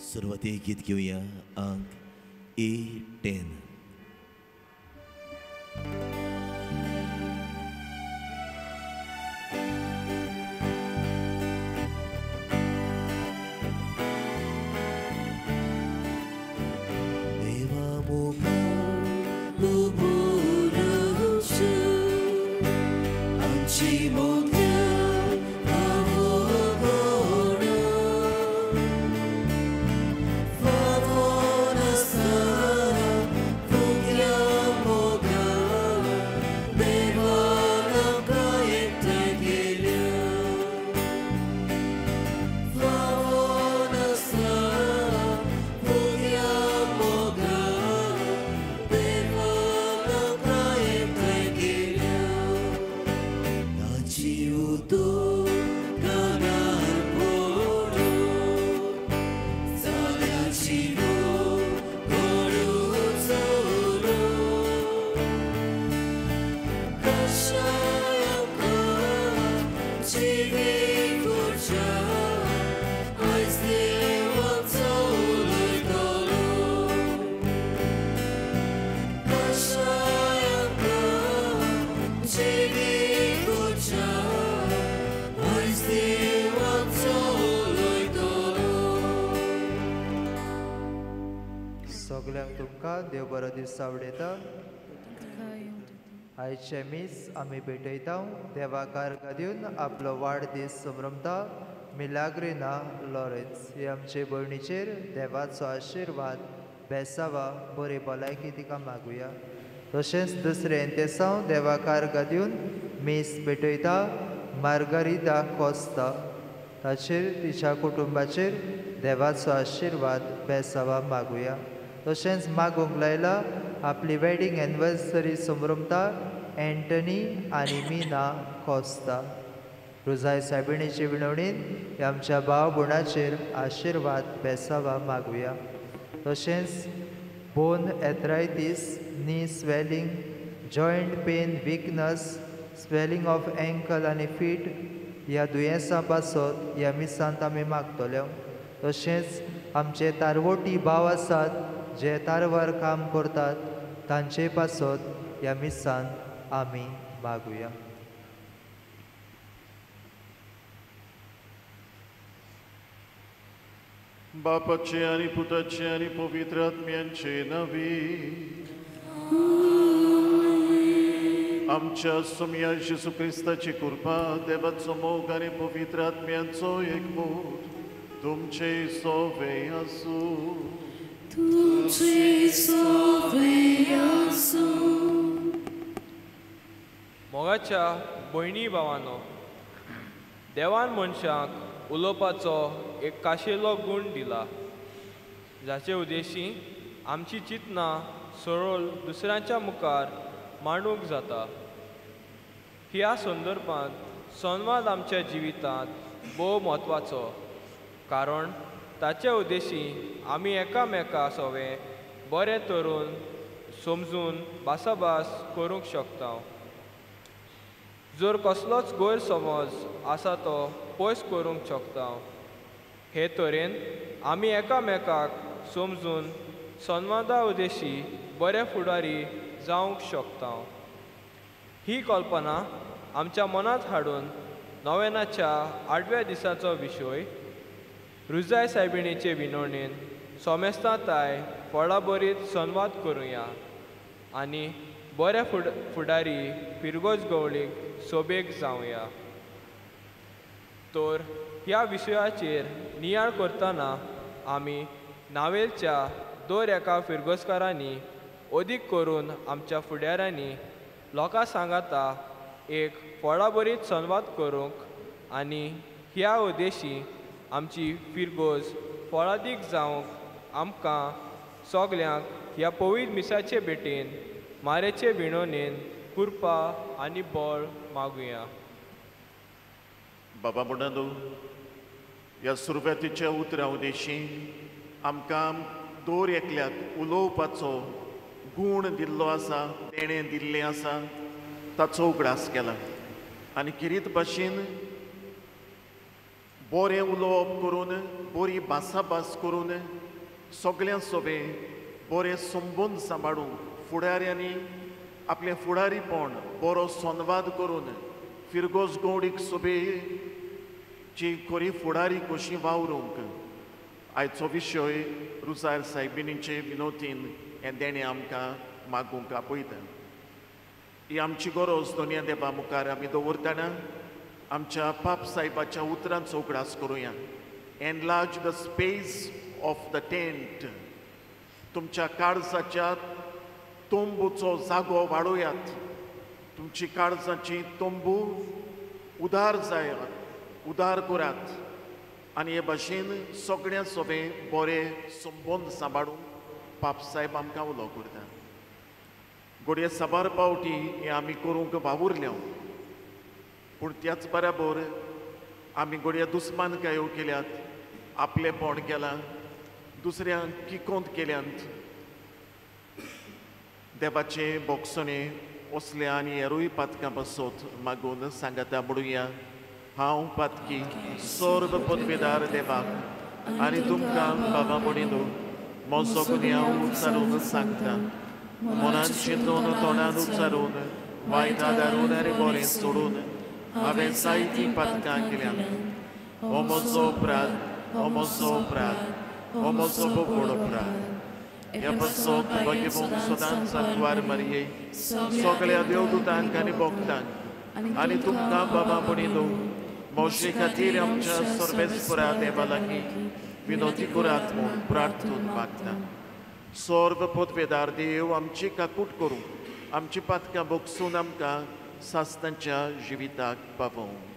सुरवातेक गीत घेवया अंक A10. देवा मुखार उबून आमची मोग्या सगल्यांक तुमकां देव बरो दीस आवडयता. आयचे मीस आमी भेटयता. देवा कार्य दिवन आपलो वाडदीस संभ्रमता मिलाग्रिना लॉरेन्स हे आमचे भयणीचेर देवाचो आशिर्वाद बेसावा बरी भलायकी तिका मागुया. तशेंच दुसरें तेसांव देवा कार्य दिवन मीस भेटयता मार्गरिदा कोस्ता ताचेर तिच्या कुटुंबाचेर देवाचो आशिर्वाद बेसावा मागुया. तशेंच मागूंक लायला आपली वेडींग एनिवर्सरी संभ्रमता एंटनी आनी मीना कोस्ता. रोजाय सायबिणीचे विनवणीन आमच्या भाव भयणाचेर आशिर्वाद बेसावा मागुया. तशेंच bone arthritis, knee swelling, joint pain, weakness, swelling of ankle आनी फीट ह्या दुयेंसां पासत ह्या मिसांत आमी मागतले. तशेंच आमचे तारवोटी भाव आसात जे तारवार काम करतात तांचे पासत ह्या मिसांत आमी मागुया. बापाचे आनी पुताचे आनी पवित्र आत्म्यांचे नांवी आमच्या सोम्या जेजू क्रिस्ताची कृपा, देवाचो मोग आनी पवित्र आत्म्यांचो एकमोग तुमचे सोवे आसूं. तुमचे सोवे आसूं. मोगाच्या भयणी भावानो, देवान मनशाक उलोवपाचो एक काशेलो गूण दिला जाचे उद्देशी आमची चिंतनां सरळ दुसऱ्यांच्या मुखार मांडूंक जाता. ह्या संदर्भांत संवाद आमच्या जिवितांत भोव म्हत्वाचो, कारण ताचे उद्देशी आमी एकामेका सवें बरें तरून समजून भासाभास करूंक शकता. जर कसलोच गैरसमज आसा तो पयस करूंक शकता. हे तरेन आमी एकामेकाक समजून संवादा उद्देशी बरे फुडारी जावंक शकता. ही कल्पना आमच्या मनांत हाडून नोवेनाच्या 8व्या दिसाचो विशय रुजाय सायबिणीचे विनवणेन सोमेस्तांताय फळाबरीत संवाद करुया आनी बरे फुडारी फिरगोज गवळीक सोबेक जावया. तर ह्या विशयाचेर नियाळ करतना आमी नावेलच्या दर एका फिरगोजकारांनी अदीक करून आमच्या फुडाऱ्यांनी लोकां सांगाता एक फळाबरीत संवाद करूंक आनी ह्या उद्देशी आमची फिरगोज फळादीक जावंक आमकां सगल्यांक ह्या पवित्र मिसाचे भेटेन मारेचे विणोनेन कृपा आनी बळ मागुया. बाबा म्हणू ह्या सुरवातीच्या उतरां उद्देशी आमकां दर एकल्याक उलोवपाचो गूण दिल्लो आसा, देणें दिल्लें आसा, ताचो उगडास केला आनी किरीत भाशेन बरें उलोवप करून, बरी भासाभास करून सगळ्यां सोबे बरें संबंद सांबाळूंक फुडाऱ्यांनी आपलें फुडारीपण बरो संवाद करून फिरगोज गौडीक सोबेची खरी फुडारी कशी वावरूंक आयचो विशय रुजार सायबिणीचे विनोतीन हें देणें आमकां मागूंक आपयता. ही आमची गरज दोनया देवा मुखार आमी दवरतना आमच्या पाप सायबाच्या उतरांचो उगडास करुया. Enlarge the space of the tent. तुमच्या काळजाच्या तंबूचो जागो वाडोयात. तुमची काळजाची तंबू उदार जायात, उदार करात आनी हे भाशेन सगळ्यां सोबे बरे संबंद सांबाळूंक पाप सायब आमकां उलो करता. घडये साबार पावटी हें आमी करूंक वावुरल्या, पूण त्याच बराबर आमी घडये दुस्मानकायो केल्यात, आपलेपण केलां, दुसऱ्यांक किकोंत केल्यांत. देवाचे बोगसणे असल्या आनी हेरूय पातकां पासत मागून सांगाता म्हणुया. हांव पातकी सर्व पदवेदार देवाक आनी तुमकां बाबा म्हणिनू म्हजो गुन्यांव उच्चारून सांगता. मनान चिंतून, तोंडान उच्चारून, वायट आदारून आनी बरें सोडून हांवें जायतीं पातकां केल्यांत. हो म्हजो अपराध, हो म्हजो अपराध, हो म्हजो व्हड अपराध. ह्या पासत भगवंत सदांच सांतवार मारये सगळ्या देवदूतांक आनी भक्तांक आनी तुमकां बाबा म्हणिनू म्हजे खातीर आमच्या सर्वेस्परा देवा लागीं विनोती करात म्हूण प्रार्थून मागता. सर्व पदवेदार देव आमची काकूट करूं, आमची पातकां भोगसून आमकां सासणाच्या जिविताक पावोवं.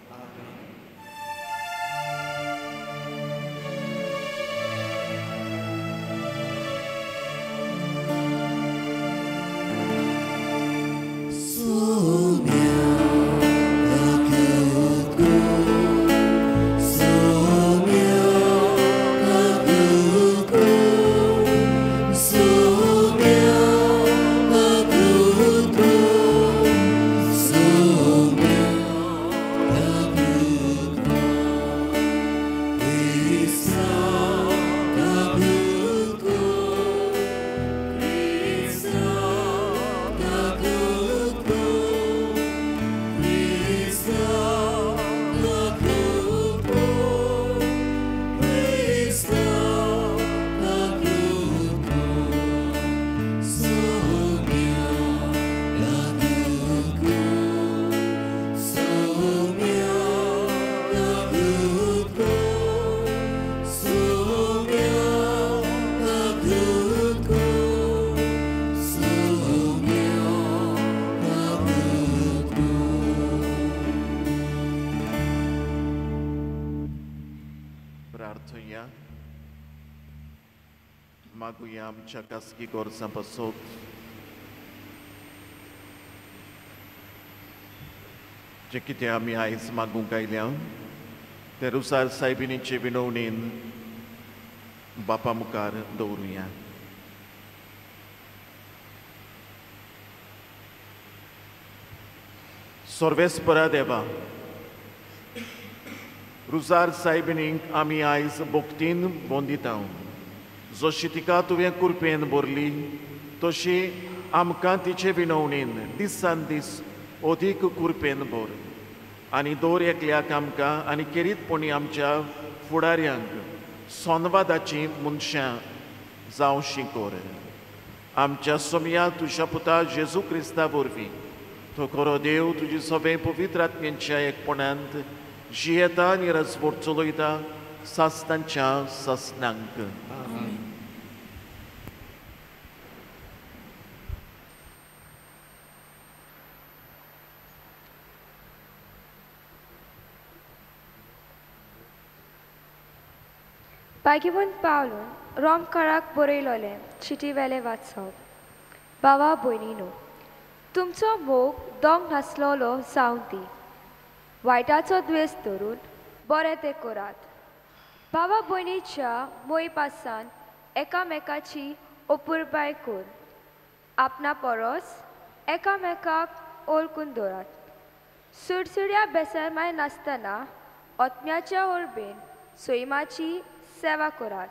मागुया आमच्या खासगी गरजां पासत. जें कितें आमी आयज मागूंक आयल्या तें रुजार सायबिणीचे विनवणेन बापा मुखार दवरुया. सर्वेस्परा देवा, रुजार सायबिणीक आमी आयज भक्तीन बोंदिता. जशी तिका तुवें कुरपेन भरली तशी आमकां तिचे विनवणेन दिसान दीस अदीक कुरपेन भर आनी दर एकल्याक आमकां आनी खेरीतपणी आमच्या फुडाऱ्यांक संवादाची मनशां जावशी कर. आमच्या सोमया तुज्या पुता जेजू क्रिस्ता वरवीं तो खरो देव तुजी सगळे पवित्र आत्म्यांच्या एकपणांत जियेता आनी रजवट चलयता सासणांच्या सासणांक. भाग्यवंत पावलून रोमकाराक बरयलोलें चिटी वेलें वाचप. बाबा भयणीनो, तुमचो मोग दोंग नासलोलो जावं दी. वायटाचो द्वेस धरून बरें तें करात. बाबा भयणीच्या मोयपासान एकामेकाची अपुरबाय कर. आपणा परस एकामेकाक ओळखून दवरात. सुडसुड्या बेसरमाय नासतना आत्म्याच्या ओरबेन सैमाची सेवा करात.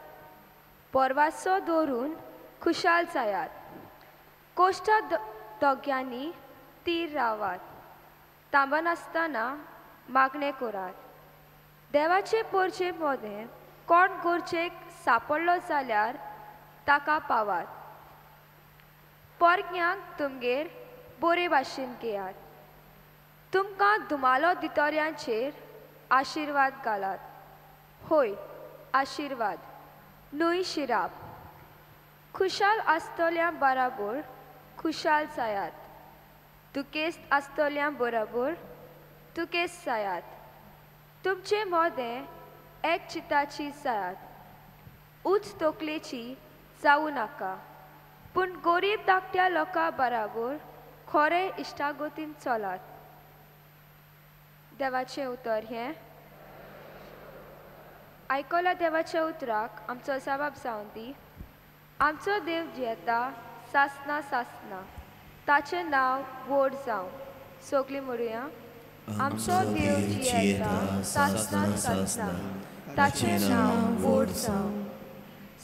परवासो दवरून खुशाल जायात. कोश्टा दोग्यांनी तीर रावात. तांबनासतना मागणें करात. देवाचे पोरचे मोदें कोण गरजेक सापडलो जाल्यार ताका पावात. पोरक्यांक तुमगेर बरे भाशेन घेयात. तुमकां धुमालो दितोऱ्यांचेर आशिर्वाद घालात. होय, आशिर्वाद न्हय शिराप. खुशाल आसतल्या बराबर खुशाल जायात. दुखेस्त आसतल्या बराबर दुखेस्त जायात. तुमचे मोदें एक चिताची जायात. उंच तकलेची जावं नाका, पूण गरीब धाकट्या लोकां बराबर खरें इश्टागतीन चलात. देवाचें उतर हें आयकला. देवाच्या उतराक आमचो जबाब जावन दी. आमचो देव जियेता सासना सासना, ताचें नांव व्हड जावं. सगळीं म्हणुया, आमचो देव जियेता सासना सासना, ताचें नांव व्हड जावं.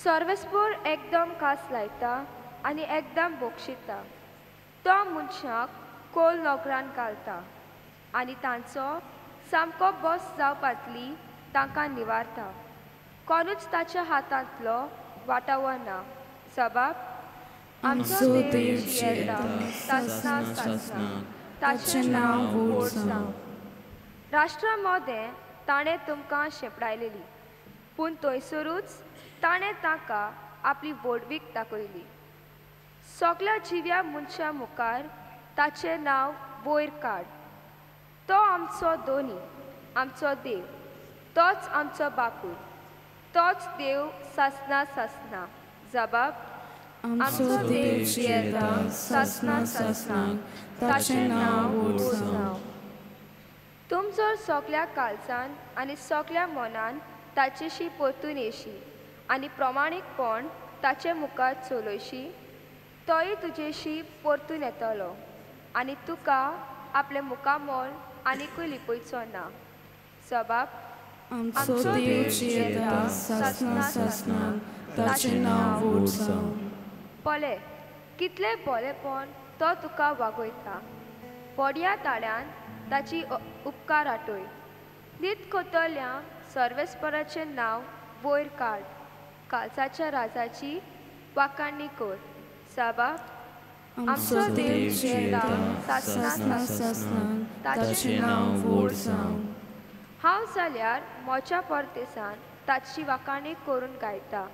सर्वेस्पोर एकदम खास लायता आनी एकदम बक्षिता. तो मनशाक कोल नोकरान घालता आनी तांचो सामको बस जावपांतली तांकां निवारता. कोणूच ताच्या हातांतलो वाटावो ना. जबाब, आमचो देव जियेता सासना सासना, ताचें नांव व्हड जावं. राष्ट्रा मोदें ताणें तुमकां शेंपडायलेली, पूण थंयसरूच ताणें तांकां आपली व्हडवीक दाखयली. सगल्या जिव्या मनशां मुखार ताचें नांव वयर काड. तो आमचो दोनी, आमचो देव, तोच आमचो बापूय, तोच देव सासना सासना. जबाब, आमचो देव जियेता सासना सासना, ताचें नांव व्हड जावं. तुम जर सगल्या काळजान आनी सगल्या मनान ताचेशी परतून येशी आनी प्रमाणीकपण ताचे मुखार चलयशी, तोय तुजेशी परतून येतलो आनी तुका आपलें मुखामोल आनिकूय लिपयचो ना. जबाब, आमचो देव जियेता सासना सासना, ताचें नांव व्हड जावं. पळय कितलें बरेंपण तो तुका वागयता. पोडया ताळ्यान ताची उपकार आठय. न्हीद कोतल्या सर्वेस्पराचें नांव वयर काड. कालसाच्या राजाची वाखाणी कर. जबाब, आमचो देव जियेता सासना सासना, ताचें नांव व्हड जावं. हांव जाल्यार म्हज्या परदेसान ताची वाखाणी करून गायता.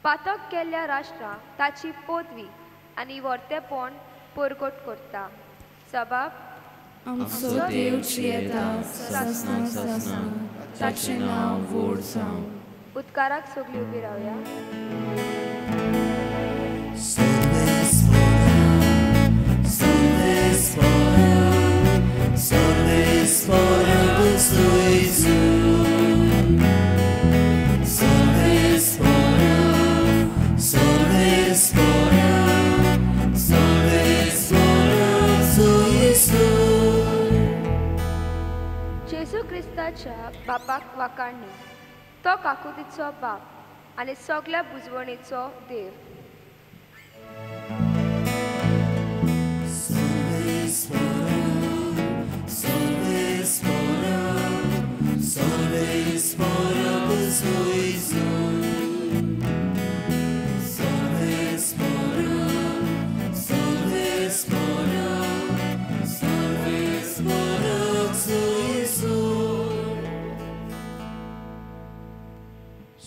पातक केल्ल्या राष्ट्रांक ताची पदवी आनी वर्तेपण परगट करता. जबाब, आमचो देव जियेता सासना सासना, ताचें नांव व्हड जावं. उदकाराक सगळीं उबी रावया. जेजू क्रिस्ताच्या बापाक वाखाणी. तो काकुतीचो बाप आनी सगल्या बुजवणेचो देव.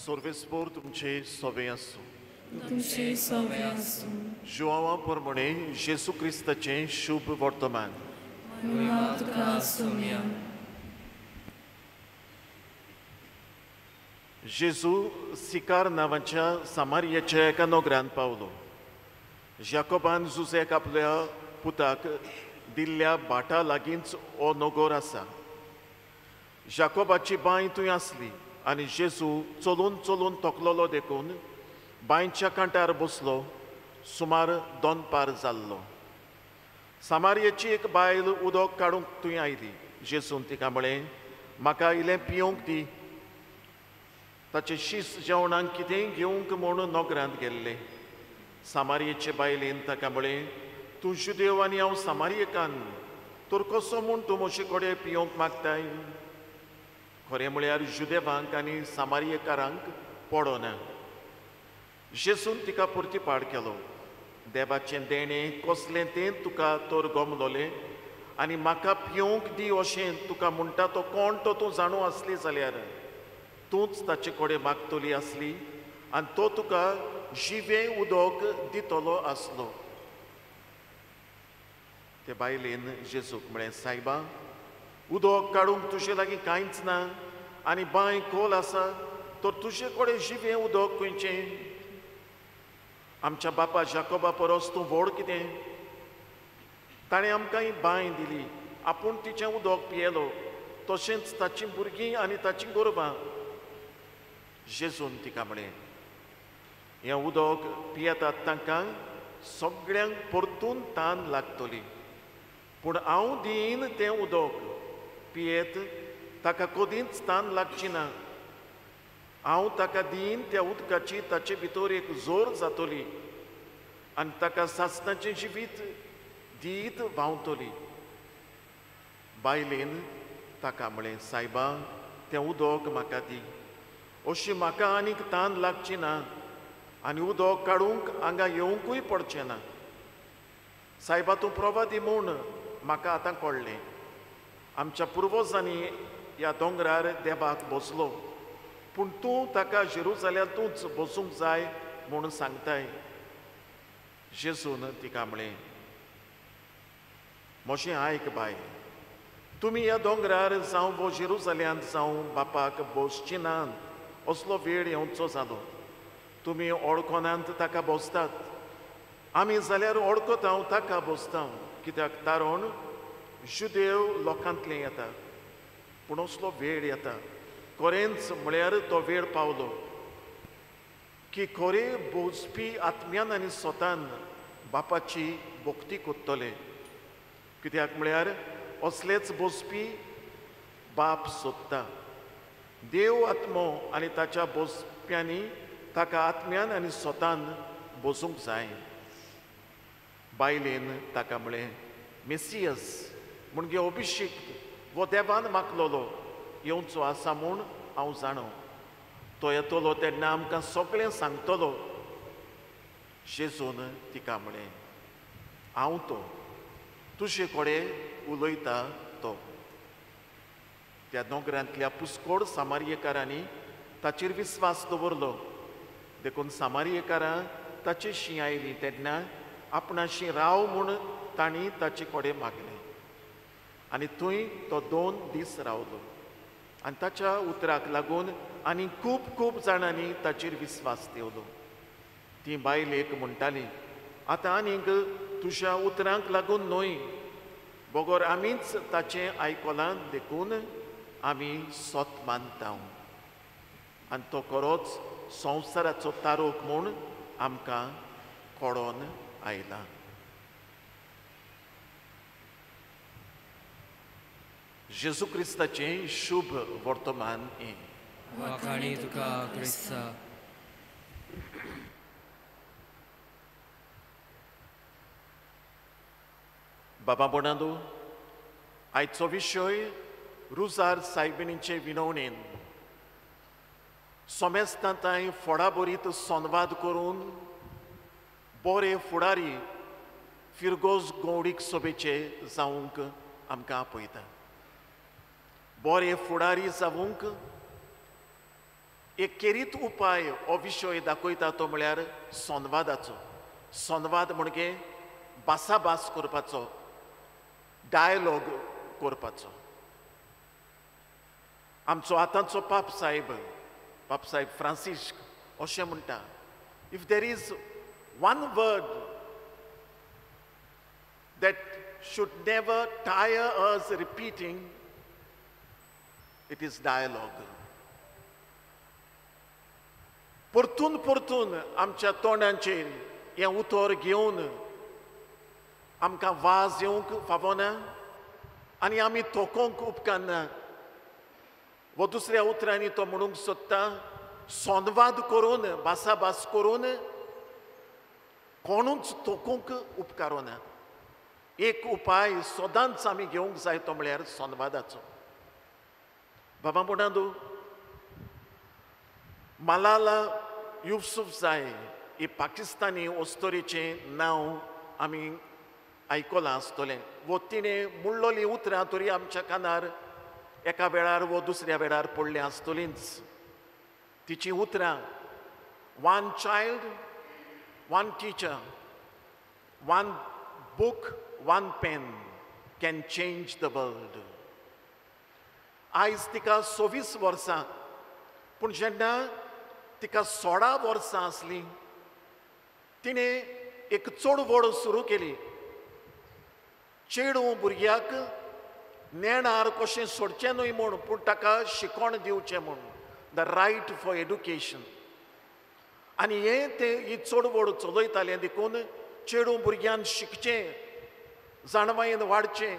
सर्वेस्पोर तुमचे सवे आसूं. तुमचे सवे आसूं. जुआवा प्रमाणे जेजू क्रिस्ताचें शुभ वर्तमान. जेजू सिकार नांवाच्या सामारियाच्या एका नगरांत पावलो. जाकोबान जुजेक आपल्या पुताक दिल्ल्या भाटा लागींच हो नगर आसा. जाकोबाची बांय थंय आसली आनी जेजू चलून चलून थकलोलो देखून बांयच्या कांठार बसलो. सुमार दनपार जाल्लो. सामारियेची एक बायल उदक काडूंक थंय आयली. जेजून तिका म्हळें, म्हाका इल्लें पिवंक दी. ताचे शीस जेवणाक कितेंय घेवंक म्हूण नगरांत गेल्ले. सामारियेचे बायलेन ताका म्हळें, तूं जुदेव आनी हांव सामारियेकान, तर कसो म्हूण तूं म्हजे कडेन पिवंक मागताय? खरें म्हळ्यार जुदेवांक आनी सामारियेकारांक पडना. जेजून तिका परतीपाड केलो, देवाचें देणें कसलें तें तुका तर गमलोलें आनी म्हाका पिवंक दी अशें तुका म्हणटा तो कोण तो तूं जाणू आसली जाल्यार तूंच ताचे कडेन मागतली आसली आनी तो तुका जिवें उदक दितलो आसलो. ते बायलेन जेजूक म्हळें, सायबा, उदक काडूंक तुजे लागीं कांयच ना आनी बांय खोल आसा, तर तुजे कडेन जिवें उदक खंयचें? आमच्या बापा जाकोबा परस तूं व्हड कितें? ताणें आमकां ही बांय दिली, आपूण तिचें उदक पियेलो, तशेंच ताचीं भुरगीं आनी ताचीं गोरवां. जेजून तिका म्हळें, हें उदक पियेतात तांकां सगळ्यांक परतून तान लागतली, पूण हांव दीन तें उदक पियेत ताका कदींच तान लागची ना. हांव ताका दीन त्या उदकाची ताचे भितर एक जोर जातली आनी ताका सासणाचें जिवीत दीत व्हांवतली. बायलेन ताका म्हळें, सायबा, तें उदक म्हाका दी, अशी म्हाका आनीक तान लागची ना आनी उदक काडूंक हांगा येवंकूय पडचें ना. सायबा, तूं प्रवादी म्हूण म्हाका आतां कळ्ळें. आमच्या पुर्वजांनी ह्या दोंगरार देवाक बसलो, पूण तूं ताका जेरुजाल्यांतूच बसूंक जाय म्हूण सांगताय. जेजून तिका म्हळें, म्हजें आयक बाय, तुमी ह्या दोंगरार जावं वो जेरुजाल्यांत जावं बापाक बसची नात असलो वेळ येवचो जालो. तुमी ओळखनात ताका बसतात, आमी जाल्यार ओळखता ताका बसता, कित्याक तारण जुदेव लोकांतलें येता. पूण असलो वेळ येता, खरेंच म्हळ्यार तो वेळ पावलो की खरे बोजपी आत्म्यान आनी स्वतान बापाची भक्ती कोत्तले, कित्याक म्हळ्यार असलेच बसपी बाप सोदता. देव आत्मो आनी ताच्या बसप्यांनी ताका आत्म्यान आनी स्वतान बसूंक जाय. बायलेन ताका म्हळें, मेसियस म्हणजे अभिषेक वो देवान मागलोलो येवचो आसा म्हूण हांव जाणो. तो येतलो तेन्ना आमकां सगळें सांगतलो. जेजून तिका म्हळें, हांव तो तुजे कडेन उलयता तो. त्या नगरांतल्या पुस्कोड सामारियेकारांनी ताचेर विस्वास दवरलो, देखून सामारियेकारां ताचे शी आयलीं तेन्ना आपणाशी राव म्हूण तांणी ताचे कडेन मागलें आनी थंय तो 2 दीस रावलो. आनी ताच्या उतराक लागून आनी खूब खूब जाणांनी ताचेर विस्वास दवरलो. ती बायल एक म्हणटाली, आतां आनीक तुज्या उतरांक लागून न्हय, बगर आमीच ताचें आयकलां देखून आमी सत मानता. आनी तो खरोच संवसाराचो तारोक म्हूण आमकां कळोन आयला. जेजू क्रिस्ताचें शुभ वर्तमान हें. वाखाणी तुका क्रिस्ता. बाबा बोणादो, आयचो विशय रुजार सायबिणीचे विनवणेन सोमेस्तांताय फोडाबरीत संवाद करून बरे फुडारी फिरगोज गौडीक सोबेचे जावंक आमकां आपयता. बरे फुडारी जावंक एक खेरीत उपाय हो विशय दाखयता तो म्हळ्यार संवादाचो. संवाद म्हणजे भासाभास करपाचो, डायलॉग करपाचो. आमचो आतांचो पापसाहेब, पापसाहेब फ्रांसिस्क अशें म्हणटा, if there is one word that should never tire us repeating, it is dialogue. परतून परतून आमच्या तोंडांचेर हें उतर घेवन आमकां वाज येवंक फावना आनी आमी थोकोंक उपकारना. वो दुसऱ्या उतरांनी तो म्हणूंक सोदता, संवाद करून भासाभास करून कोणूच तोकूंक उपकारोना। एक उपाय सदांच आमी घेवंक जाय तो म्हळ्यार संवादाचो। बाबा म्हणा मलाला युसुफजाई ही पाकिस्तानी अस्तोरीचें नांव आमी आयकलां आसतलें। वो तिणें म्हणलोलीं उतरां तरी आमच्या कानार एका वेळार वो दुसऱ्या वेळार पडलीं आसतलींच। तिचीं उतरां, one child one teacher one book one pen can change the world. आयज तिका 26 वर्सां, पूण जेन्ना तिका 16 वर्सां आसलीं तिणें एक चळवळ सुरू केली। चेडूं भुरग्याक नेणार कशें सोडचें न्हय म्हूण, पूण ताका शिकोण दिवचें म्हूण, the right for education. आनी हें ते ही चळवळ चलयतालें देखून चेडूं भुरग्यान शिकचें, जाणवायेन वाडचें।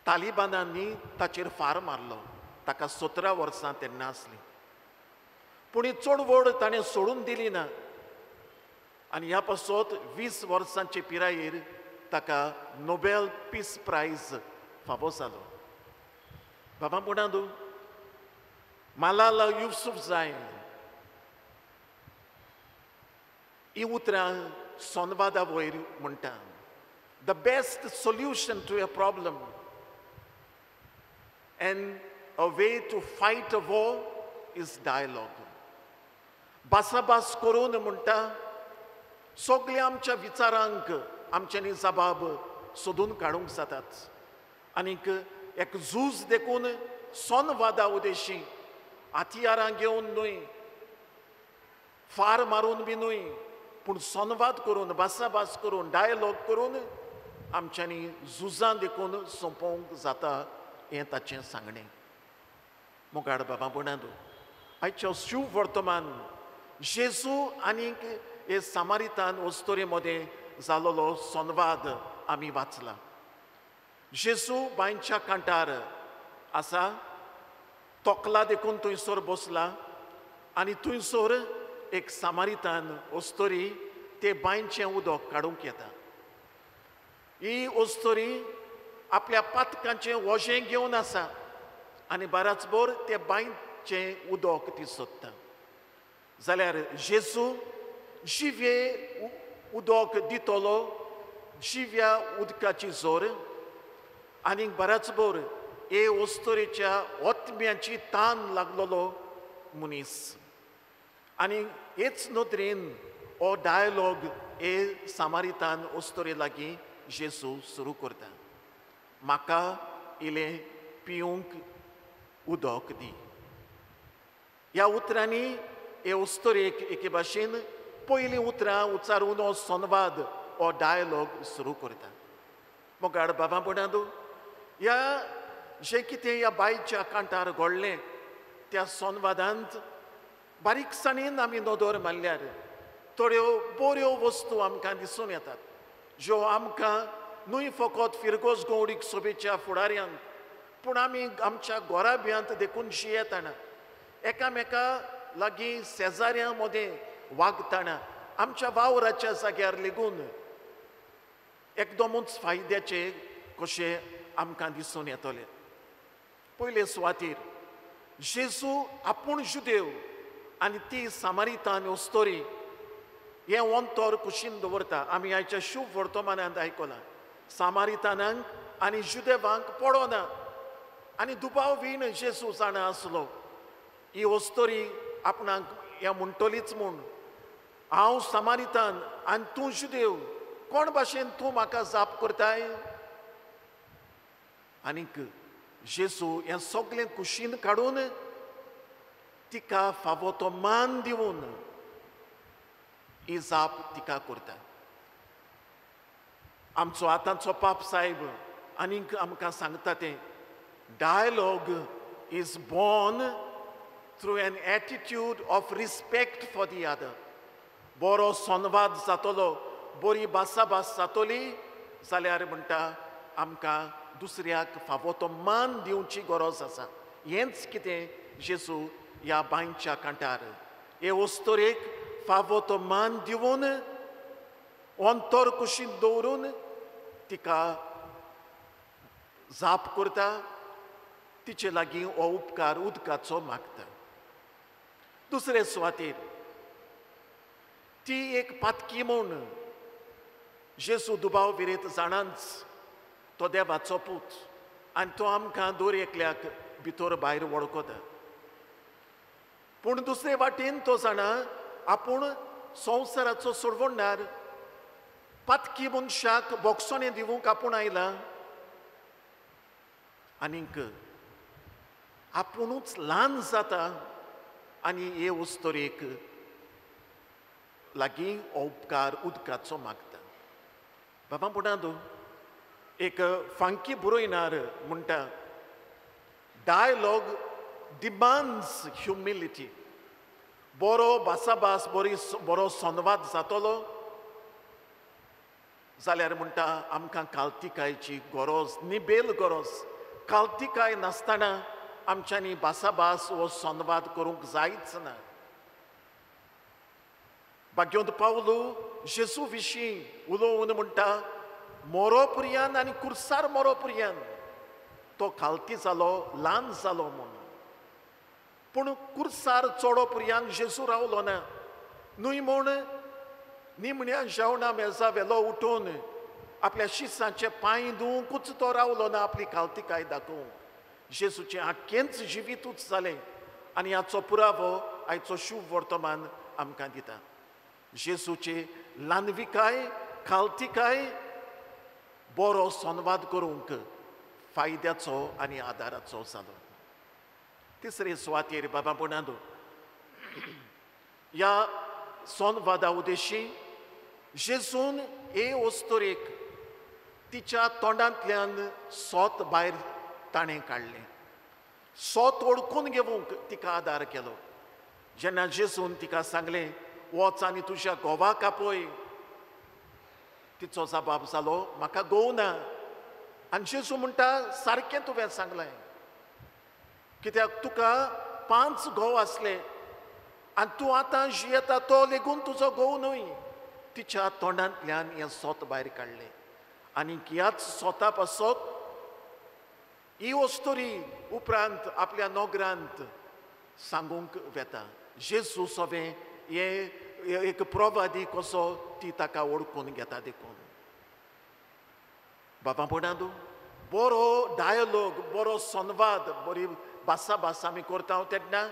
तालिबानांनी ताचेर फार मारलो, ताका 17 वर्सां तेन्ना आसलीं, पूण ही चळवळ ताणें सोडून दिली ना आनी ह्या पासत 20 वर्सांचे पिरायेर ताका नोबेल पीस प्रायज फावो जालो। बाबा म्हणा मलाला युसुफजाई ही उतरां संवादा वयर म्हणटा, the best solution to a problem and a way to fight a war is dialogue. भासाभास करून म्हणटा सगळ्या आमच्या विचारांक आमच्यांनी जबाब सोदून काडूंक जातात आनीक एक झूज देखून संवादा उद्देशी हत्यारां घेवन न्हय, फार मारून बी न्हय, पूण संवाद करून भासाभास करून डायलॉग करून आमच्यांनी झुजां देखून सोंपोवंक जाता हें ताचें सांगणें। मुखार बाबा म्हणा आयच्या शिव वर्तमान जेजू आनीक हे सामारितान अस्तोरे मदें जालोलो संवाद आमी वाचला। जेजू बांयच्या कांठार आसा, तोकला देखून थंयसर बसला आनी थंयसर एक सामारितान अस्तोरी ते बांयचें उदक काडूंक येता। ही अस्तोरी आपल्या पातकांचें वजें घेवन आसा आनी बराच भर ते बांयचें उदक ती सोदता। जाल्यार जेजू जिवे उदक दितलो, जिव्या उदकाची जोर आनी बराच भर हे अस्तोरेच्या ओतम्याची तान लागलेलो मनीस आनी हेच नदरेन हो डायलॉग हे सामारितान अस्तोरे लागीं जेजू सुरू करता, म्हाका इलें पिवंक उदक दी। ह्या उतरांनी हे अस्तोरेक एके भाशेन पयलीं उतरां उच्चारून हो संवाद हो डायलॉग सुरू करता। मुखार बाबा म्हणा ह्या जें कितें ह्या बांयच्या कांठार घडलें त्या संवादांत बारीकसाणेन आमी नदर मारल्यार थोड्यो बऱ्यो वस्तू आमकां दिसून येतात, ज्यो आमकां न्हय फकत फिरगोज गौडीक सोबेच्या फुडाऱ्यांक, पूण आमी आमच्या घराब्यांत देखून शियेतना एकामेका लागीं शेजाऱ्यां मदें वागतना आमच्या वावराच्या जाग्यार लेगून एकदमूच फायद्याचे कशे आमकां दिसून येतले। पयले सुवातेर जेजू आपूण जुदेव आनी ती सामारितान अस्तोरी हें अंतर कुशीन दवरता। आमी आयच्या शुभ वर्तमानांत आयकलां, सामारितानांक आनी जुदेवांक पडोना आनी दुबाव वीण जेजू जाणा आसलो ही अस्तोरी आपणाक हें म्हणटलीच म्हूण, हांव सामारितान आनी तूं जुदेव, कोण भाशेन तूं म्हाका जाप करताय? आनीक जेजू हें सगळें कुशीन काडून तिका फावो तो मान दिवन ही जाप तिका करता। आमचो आतांचो पाप साहेब आनीक आमकां सांगता तें, dialogue is born through an attitude of respect for the other. बरो संवाद जातलो, बरी भासाभास जातली जाल्यार म्हणटा आमकां दुसऱ्याक फावो तो मान दिवची गरज आसा। हेंच कितें जेजू ह्या बांयच्या कांठार हे अस्तुरेक फावो तो मान दिवन अंतर कुशीन दवरून तिका जाप करता, तिचे लागीं हो उपकार उदकाचो मागता. दुसरे सुवातेर ती एक पातकी म्हूण जेजू दुबाव विरेत जाणांच तो देवाचो पूत आनी तो आमकां दर एकल्याक भितर भायर वळखता. पूण दुसरे वाटेन तो जाणा आपूण संवसाराचो सोडवणदार, पातकी मनशाक बोगसणें दिवंक आपूण आयला आनीक आपुणूच ल्हान जाता आनी हे अस्तुरेक लागीं हो उपकार उदकाचो मागता. बाबा पुणादो एक फांकी बरोयणार म्हणटा, डायलॉग डिमांड्स ह्युमिलिटी. बरो भासाभास, बरो संवाद जातलो जाल्यार म्हणटा आमकां कालतिकायची गरज, निबेल गरज. कालतिकाय नासतना आमच्यांनी भासाभास वो संवाद करूंक जायच ना. भाग्योंत पावलो जेजू विशीं उलोवन म्हणटा मोरो पुरयान आनी कुर्सार मोरो पुरयान तो खालती जालो, ल्हान जालो म्हूण. पूण कुर्सार चोडो पुरयान जेजू रावलो ना न्हय म्हूण निमण्या जेवणा मेजा वेलो उठून आपल्या शिसांचे पांय धुवंकूच तो रावलो ना आपली खालतिकाय दाखोवंक. जेजूचें आख्खेंच जिवितूच जालें आनी हाचो पुरावो आयचो शुभ वर्तमान आमकां दिता. जेजूची ल्हानविकाय, खालतिकाय बरो संवाद करूंक फायद्याचो आनी आदाराचो जालो. तिसरे सुवातेर बाबा पुणादो ह्या संवादा उद्देशी जेजून हे अस्तुरेक तिच्या तोंडांतल्यान सोत भायर ताणें काडलें. सोत ओळखून घेवंक तिका आदार केलो. जेन्ना जेजून तिका सांगलें वच आनी तुज्या घोवाक आपय, तिचो जबाब जालो म्हाका घोव ना. आनी जेजू म्हणटा सारकें तुवें सांगलें, कित्याक तुका 5 घोव आसले आनी तूं आतां जियेता तो लेगून तुजो घोव न्हय. तिच्या तोंडांतल्यान हें सोत भायर काडलें आनी ह्याच सोता पासत ही अस्तुरी उपरांत आपल्या नोगरांत सांगूंक वेता. जेजू सोवें हे एक प्रवादी कसो ती ताका ओळखून घेता. देखून बाबा पणादू बरो डायलॉग, बरो संवाद, बरी भासाभास आमी करता तेन्ना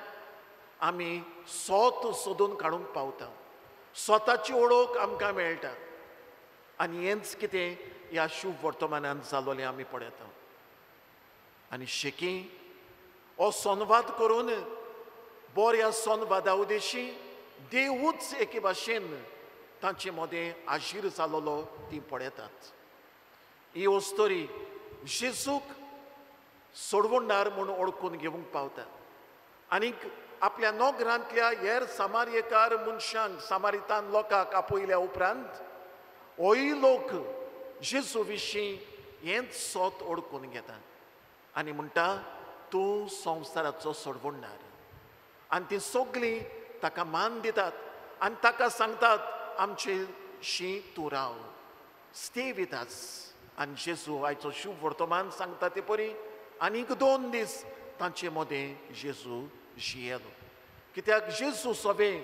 आमी सोत सोदून काडूंक पावता, स्वताची ओळख आमकां मेळटा. आनी हेंच कितें ह्या शुभ वर्तमानान जालोलें आमी पळयता. आनी शेकी हो संवाद करून बऱ्या संवादा उद्देशी देवूच एके भाशेन तांचे मदें आशीर जालोलो ती पळयतात. ही अस्तुरी जेजूक सोडवणदार म्हूण ओळखून घेवंक पावता आनीक आपल्या नोगरांतल्या हेर सामार्यकार मनशांक, सामारितान लोकांक आपयल्या उपरांत होय लोक जेजू विशीं हेंच सोत ओळखून घेता आनी म्हणटा तूं संवसाराचो सोडवणदार. आनी ती सगळीं ताका मान दितात आनी ताका सांगतात आमचे शी तूं राव, स्टे वीथ अस. आनी जेजू आयचो शुभ वर्तमान सांगता ते परी आनीक 2 दीस तांचे मदें जेजू जियेलो. कित्याक जेजू सोबें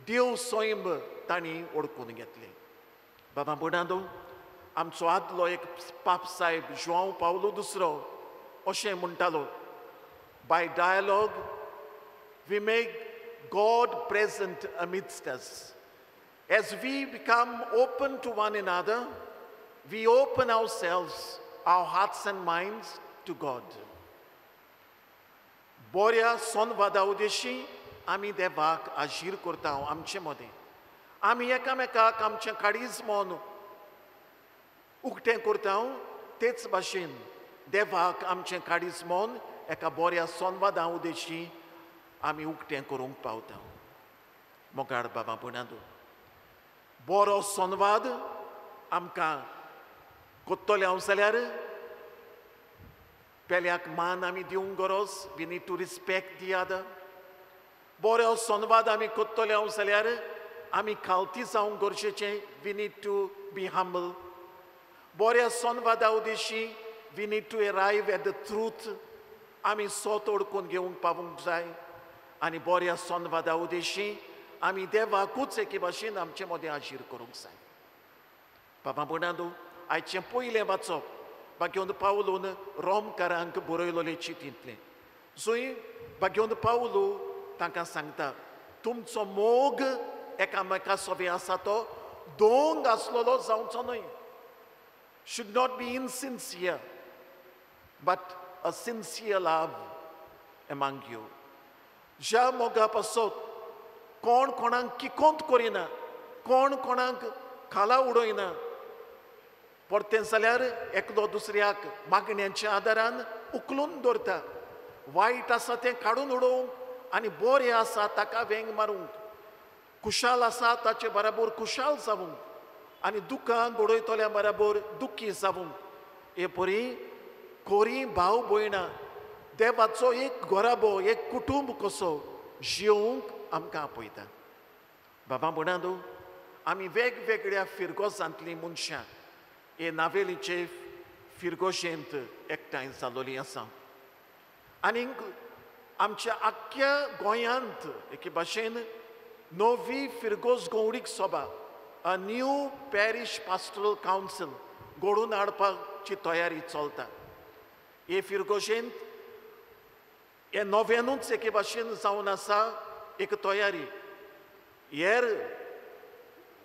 देव सैम तांणी ओळखून घेतलें. बाबा भयणांनो, आमचो आदलो एक पाप साहेब जुआंव पावलो दुसरो अशें म्हणटालो, by dialogue we make God present amidst us. As we become open to one another, we open ourselves, our hearts and minds to God. बऱ्या संवादा उद्देशी आमी देवाक आशीर करता. आमचे मदें आमी एकामेकाक आमचें काळीज मन उक्तें करता, तेच भाशेन देवाक आमचें काळीज मन एका बऱ्या संवादा उद्देशी आमी उक्तें करूंक पावता. मोगाळ बाबा भयणांनो, बरो संवाद आमकां कोत्तले हांव जाल्यार पेल्याक मान आमी दिवंक गरज, we need to respect the other. बरो संवाद आमी करतले हांव जाल्यार आमी खालती जावंक गरजेचें, we need to be humble. बऱ्या संवादा उद्देशी we need to arrive at the truth, आमी सोत ओडकून घेवंक पावूंक जाय. आनी बऱ्या संवादा उद्देशी आमी देवाकूच एके भाशेन आमचे मदें हाजीर करूंक जाय. बाबा भयणांनो, आयचें पयलें वाचप बागेवन पावलून रोमकारांक बरयलोले चितींतलें, जंय बागेवन पावलू तांकां सांगता तुमचो मोग एकामेका सोबे आसा तो दोंग आसलेलो जावचो न्हय, should not be insincere but a sincere love among you. ज्या मोगा पासत कोण कोणाक किकोंत करिना, कोण कोणाक खाला उडयना, परतें जाल्यार एकलो दुसऱ्याक मागण्यांच्या आदारान उखलून दवरता. वायट आसा तें काडून उडोवंक आनी बरें आसा ताका वेंग मारूंक, खुशाल आसा ताचे बराबर खुशाल जावंक आनी दुकां घडयतल्या बराबर दुखी जावंक. हे परी खोरी भाव भयणां देवाचो एक घराबो, एक कुटुंब कसो जियोवंक आमकां आपयता. बाबा भयणांनो, आमी वेगवेगळ्या फिरगोजांतलीं मनशां हे नावेलीचे फिरगोशेंत एकठांय जालोली आसा आनीक आमच्या आख्ख्या गोंयांत एके भाशेन नवी फिरगोज गौडीक सभा, a new parish pastoral council घडोवन हाडपाची तयारी चलता. हे फिरगोशेंत हे नव्यानूच एके भाशेन जावन आसा एक तयारी. हेर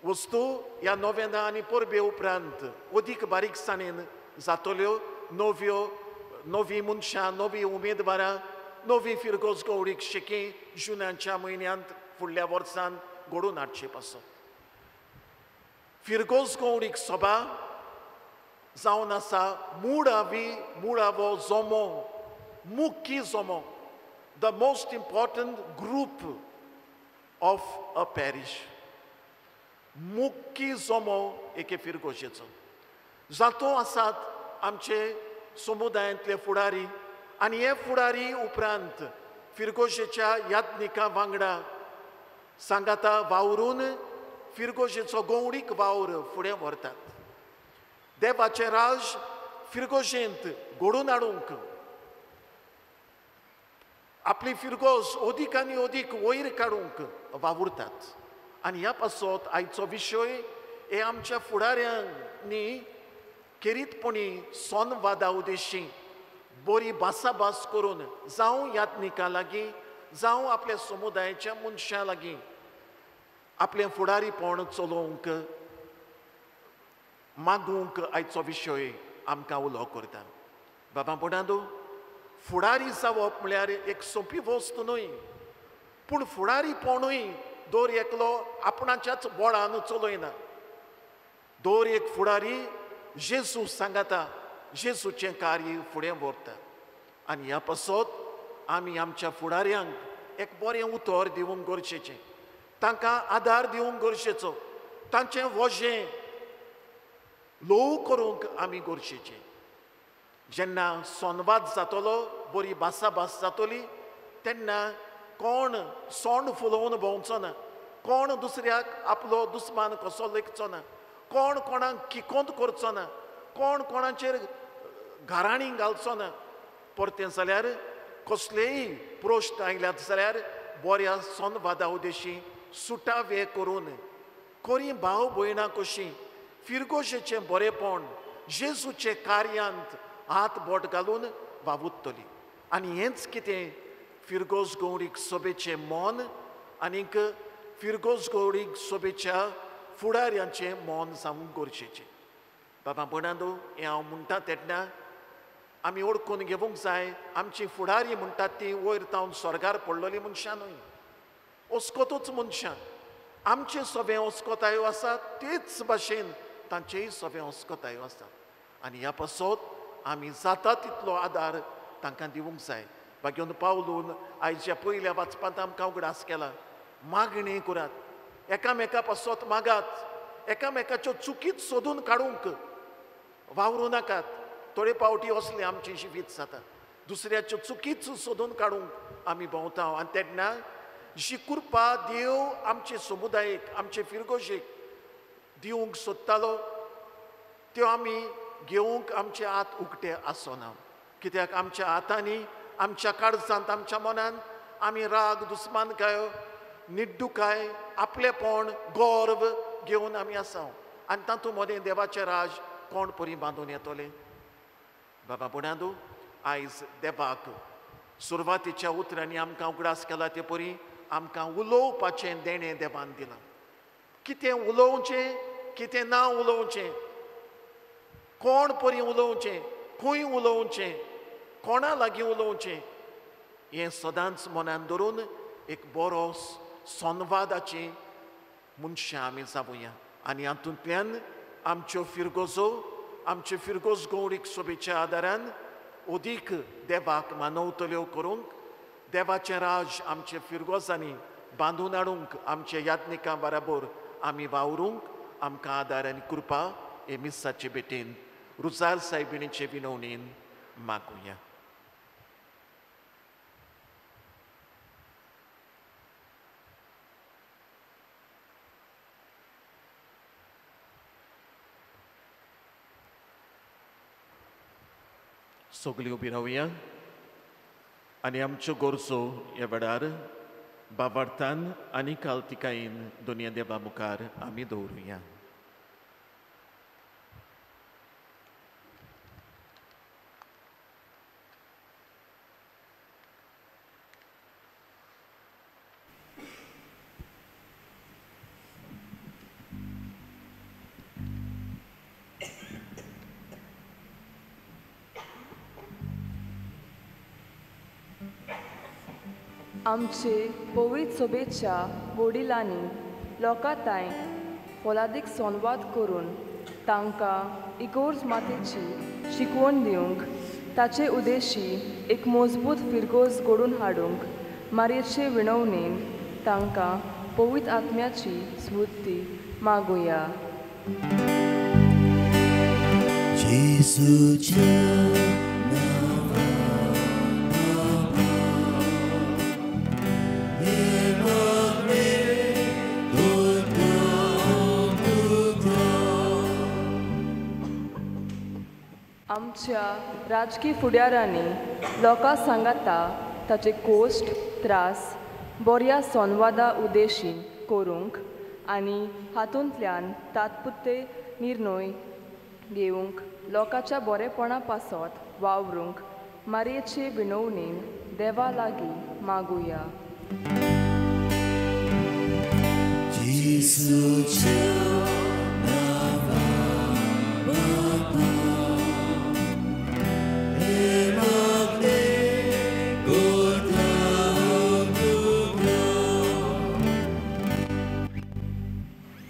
वस्तू ह्या नोवेना आनी परबे उपरांत अदीक बारीकसाणेन जातल्यो. नव्यो नवी मनशां, नवी उमेदवारां, नवी फिरगोज गौडीक शेकी जुनाच्या म्हयन्यांत फुडल्या वर्सान घडोवन हाडचे पासत. फिरगोज गौडीक सभा जावन आसा मुळावी मुळावो जमो, मुख्य जमो, the most important group of a parish. मुख्य जमो एके फिरगोशेचो जातो आसात आमचे समुदायांतले फुडारी आनी हे फुडारी उपरांत फिरगोशेच्या याज्ञिका वांगडा सांगाता वावरून फिरगोशेचो गौडीक वावर फुडें व्हरतात. देवाचें राज फिरगोशेंत घडोवन हाडूंक आपली फिरगोज अदीक आनी अदीक वयर काडूंक वावुरतात. आनी ह्या पासत आयचो विशय हे आमच्या फुडाऱ्यांनी खेरीतपणी संवादा उद्देशी बरी भासाभास करून जावं याज्ञिकां लागीं, जावं आपल्या समुदायाच्या मनशां लागीं आपलें फुडारीपण चलोवंक मागूंक आयचो विशय आमकां उलो करता. बाबा भयणांनो, फुडारी जावप म्हळ्यार एक सोंपी वस्तू न्हय, पूण फुडारीपणूय दर एकलो आपणाच्याच बळान चलयना. दर एक फुडारी जेजू सांगाता, जेजूचें कार्य फुडें व्हरता. आनी ह्या पासत आमी आमच्या फुडाऱ्यांक एक बरें उतर दिवंक गरजेचें, तांकां आदार दिवंक गरजेचो, तांचें वजें ल्हव करूंक आमी गरजेचें. जेन्ना संवाद जातलो, बरी भासाभास जातली, तेन्ना कोण सोंड फुलोवन भोंवचो ना, कोण दुसऱ्याक आपलो दुस्मान कसो लेखचो ना, कोण कोणाक किकोंत करचो ना, कोण कोणाचेर घराणी घालचो ना. परतें जाल्यार कसलेय प्रश्न आयल्यात जाल्यार बऱ्या संवादा उद्देशी सुटावे करून खरी भाव भयणां कशीं फिरगोशेचें बरेपण जेजूचे कार्यांत हात बोट घालून वावुरतली. आनी हेंच कितें फिरगोज गौडीक सभेचें मन आनीक फिरगोज गौडीक सभेच्या फुडाऱ्यांचें मन जावंक गरजेचें. बाबा भयणांनो, हें हांव म्हणटा तेन्ना आमी ओळखून घेवंक जाय आमची फुडारी म्हणटात ती वयर तावन स्वर्गार पडलेली मनशां न्हय, अस्कोतूच मनशां. आमचे सगळे अस्कोतायो आसात तेच भाशेन तांचेय सगळे अस्कोतायो आसात. आनी ह्या पासत आमी जाता तितलो आदार तांकां दिवंक जाय. बागेवन पावलून आयच्या पयल्या वाचपांत आमकां उगडास केला, मागणी करात, एकामेका पासत मागात, एकामेकाच्यो चुकीच सोदून काडूंक वावरूं नाकात. थोडे पावटी असले आमचें जिवीत जाता. दुसऱ्याच्यो चुकीच सोदून काडूंक आमी भोंवता. आनी तेन्ना जी कृपा देव आमचे समुदायेक, आमचे फिरगोशेक दिवंक सोदतालो त्यो आमी घेवंक आमचे हात उक्ते आसना. कित्याक आमच्या हातांनी, आमच्या काळजांत, आमच्या मनांत आमी राग, दुस्मानकाय, निड्डुकाय, आपलेपण, गर्व घेवन आमी आसा. आनी तातूंत मदें देवाचें राज कोण परी बांदून येतलें? बाबा बुण्यादू, आयज देवाक सुरवातीच्या उतरांनी आमकां उगडास केला ते परी आमकां उलोवपाचें देणें देवान दिलां. कितें उलोवचें, कितें ना उलोवचें, कोण परी उलोवचें, खंय उलोवचें, कोणा लागीं उलोवचें, हें सदांच मनान धरून एक बरो संवादाची मनशां आमी जावया. आनी हातूंतल्यान आमच्यो फिरगोजो, आमच्यो फिरगोज गौरीक सोबेच्या आदारान अदीक देवाक मानवतल्यो करूंक, देवाचें राज आमचे फिरगोजांनी बांदून हाडूंक, आमच्या याज्ञिकां बराबर आमी वावरूंक आमकां आदार आनी कृपा हे मिसाचे भेटेन रुजार सायबिणीचे विनवणीन मागुया. सगळीं उबी रावया आनी आमच्यो गरजो ह्या वेळार बाबार्थान आनी कालतिकायेन दोनया देवा मुखार आमी दवरुया. आमचे पवित्र सोबेच्या वडिलांनी लोकांताय फोलादीक संवाद करून तांकां इगोर्ज मातेची शिकवण दिवंक, ताचे उद्देशी एक मजबूत फिरगोज घडोवन हाडूंक मारयेचे विणवणेन तांकां पवित्र आत्म्याची स्फूर्ती मागुया. आमच्या राजकी फुडारांनी लोकां सांगाता ताचे कोश्ट त्रास बऱ्या संवादा उद्देशीन करूंक आनी हातूंतल्यान तात्पुरते निर्णय घेवंक लोकांच्या बरेपणा पासत वावरूंक मारयेचे विनवणेन देवा लागीं मागुया.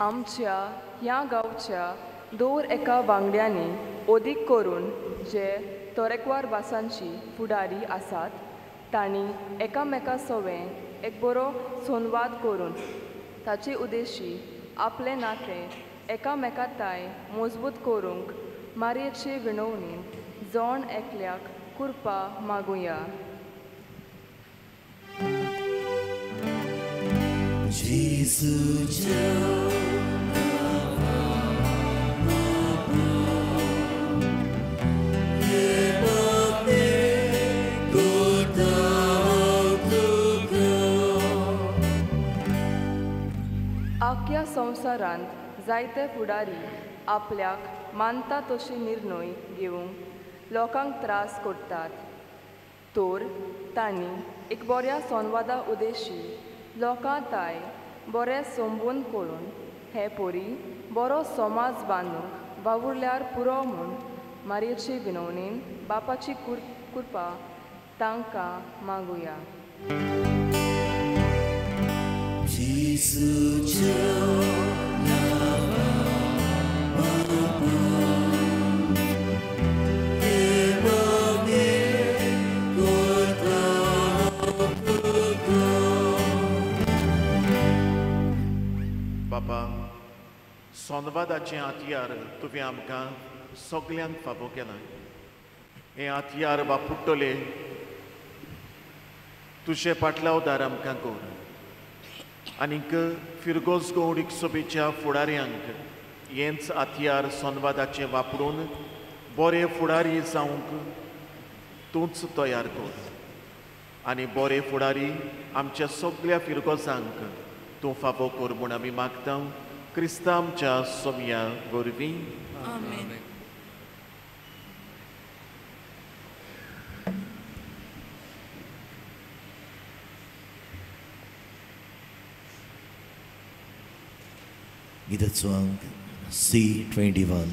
आमच्या ह्या गांवच्या दर एका वांगड्यांनी अदीक करून जे तरेकवार भासांची फुडारी आसात तांणी एकामेका सवें एक बरो संवाद करून ताचे उद्देशी आपलें नातें एकामेकाताय मजबूत करूंक मारयेचे विनवणेन जण एकल्याक कृपा मागुया. आख्या संवसारांत जायते फुडारी आपल्याक मानता तशी निर्णय घेवंक लोकांक त्रास करतात, तर तांणी एक बऱ्या संवादा उद्देशी लोकांताय बरें संबंद करून हे परी बरो समाज बांदूंक वावुरल्यार पुरो म्हूण मारयेचे विनवणेन बापाची कृपा तांकां मागुया. बाबा, संवादाचें हत्यार तुवें आमकां सगल्यांक फावो केलां. हें हत्यार वापरतले तुजे पाटलावदार आमकां कर आनीक फिरगोज गौडीक सभेच्या फुडाऱ्यांक हेंच हत्यार संवादाचें वापरून बरे फुडारी जावंक तूंच तयार कर आनी बरे फुडारी आमच्या सगळ्या फिरगोजांक तूं फावो कर म्हूण आमी मागता क्रिस्ता आमच्या सोम्या वरवीं. गिताचो अंक C21.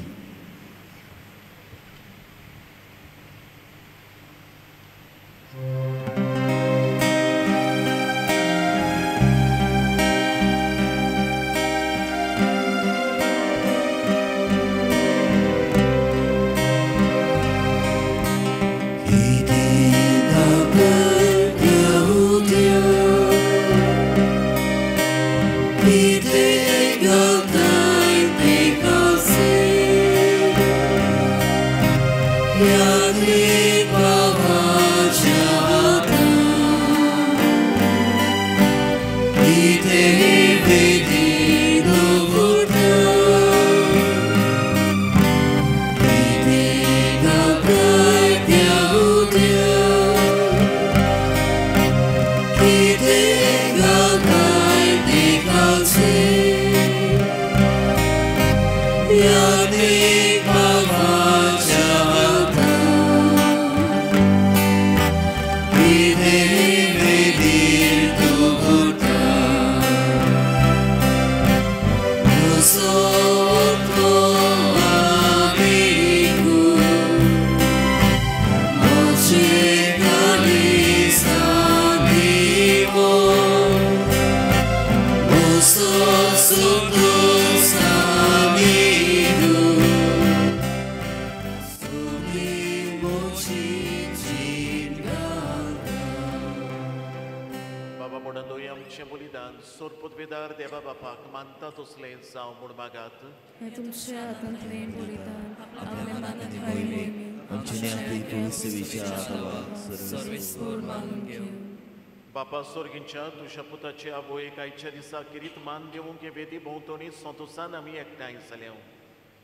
बापा सोर्गींच्या तुज्या पुताचे आवयक आयच्या दिसा किरीत मान दिवंक हे वेदी भोंवतणी संतोसान आमी एकठांय जाल्या.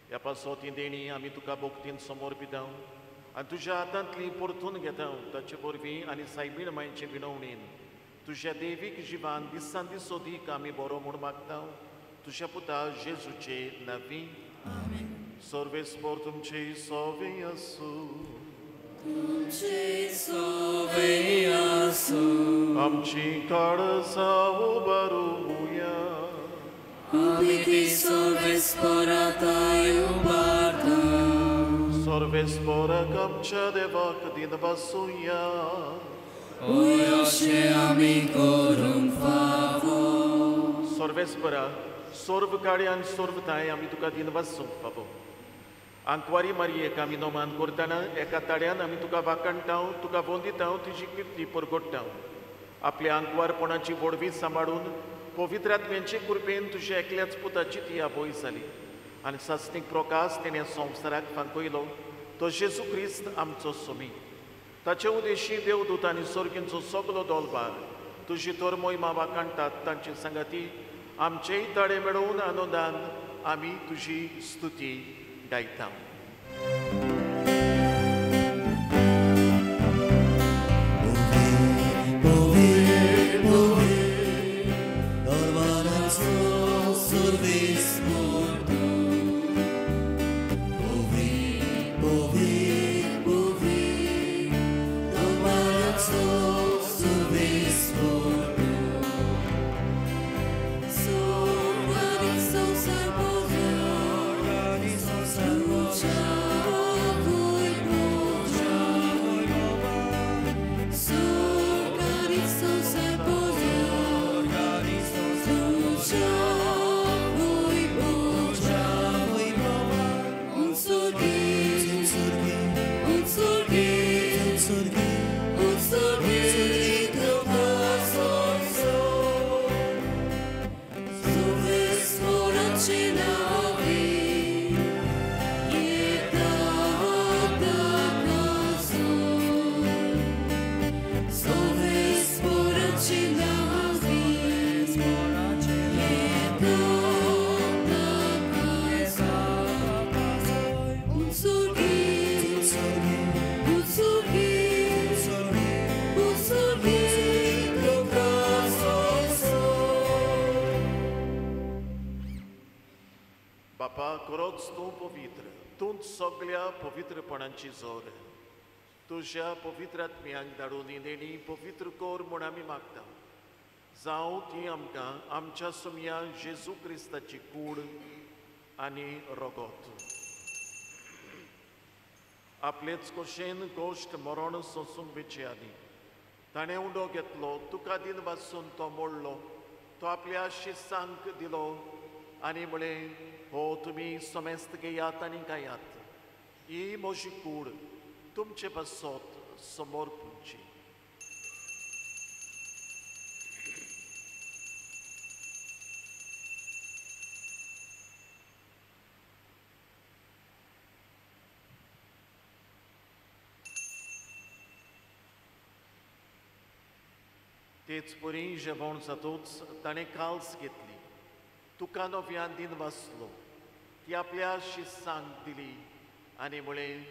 ह्या पासत ही देणी आमी तुका भोक्तीन समोर पिताव आनी तुज्या हातांतली परतून घेता. ताचे वरवीं आनी सायबीण मायचे विनवणीन तुज्या देवीक जिवान दिसान दीस सोदीक आमी बरो म्हूण मागता तुज्या पुता जेजूचे नवी. सर्वेस्पोर तुमचे सोवे आसूं. आमची काळजां उबारुया. सर्वेस्पोराक आमच्या देवाक दिनवासुया. सर्वेस्परा सर्व काळी आनी सर्व ताय आमी तुका दिनवासूंक फावो. आंकवारी मारयेक आमी नोमान करतना एका ताड्यान आमी तुका वाखाणटाव, तुका बोंदिताव, तुजी किर्ती परगोडटाव. आपल्या आंकवारपणाची व्हडवी सांबाळून पवित्र आत्म्यांचे कृपेन तुज्या एकल्याच पुताची ती आवय जाली आनी सासणीक प्रकाश तेणें संवसाराक फांकयलो तो जेजू क्रिस्त आमचो सोमी. ताचे उदेशी देवदूत आनी सर्गींचो सगलो दोलबार तुजी तर मोहिमा वाखाणटात. तांची सांगाती आमचेय ताळे मेळोवन आनंदान आमी तुजी स्तुती गायता. So बापा खरोच तूं पवित्र, तूं सगळ्या पवित्रपणाची जोर. तुज्या पवित्र आत्म्यांक धाडून ही देणी पवित्र कर म्हूण आमी मागता. जावं ती आमकां आमच्या सुमया जेजू क्रिस्ताची कूड आनी रगत. आपलेच कशेन गोश्ट मरण सोंसूंक वेचे आदी ताणें उंडो घेतलो, तुका दिन वाचून तो मोडलो, तो आपल्या शिसांक दिलो आनी म्हळें, हो तुमी समेस्त घेयात आनी खायात, ही म्हजी कूड तुमचे पासत समोर पुंची. तेच परी जेवण जातूच ताणें काल्स घेतली, तुका नव्यान दिन वाचलो, ती आपल्या शिसांक दिली आनी म्हळें,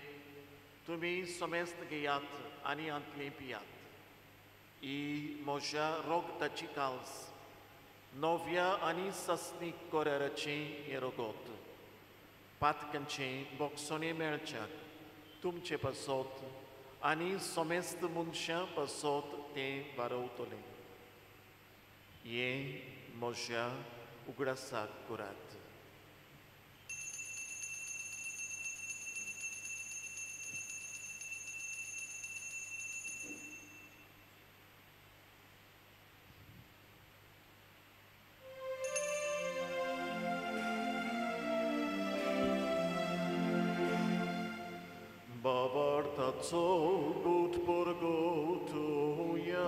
तुमी समेस्त घेयात आनी हांतली पियात, ही म्हज्या रोगताची काल्स, नव्या आनी सस्नीक कराराचें हें रगत, पातकांचें बोगसणें मेळच्याक तुमचे पासत आनी समेस्त मनशां पासत तें वारवतलें. हें म्हज्या उगडासाक करात. बाबार्थाचो गुट परगोतुया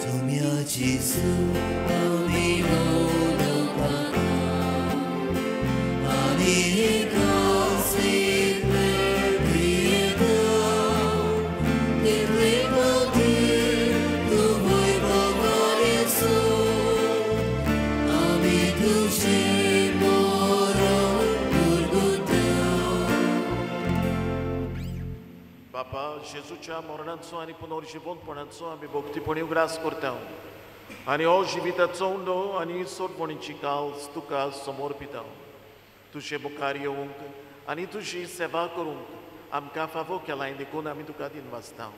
सुम्या जेजू आमी मोडपाना आनी कासितले प्रियता तितले पावटीं तूं वैभवा येसू आमी तुजे मरण परगुता. बापा, जेजूच्या मरणाचो आनी पुनर्जिवंतपणाचो आमी भक्तीपणी उगडास करता आनी हो जिविताचो उंडो आनी सोडवणीची काल्स तुका समर्पिता. तुजे मुखार येवंक आनी तुजी सेवा करूंक आमकां फावो केलाय देखून आमी तुका दिनवासता.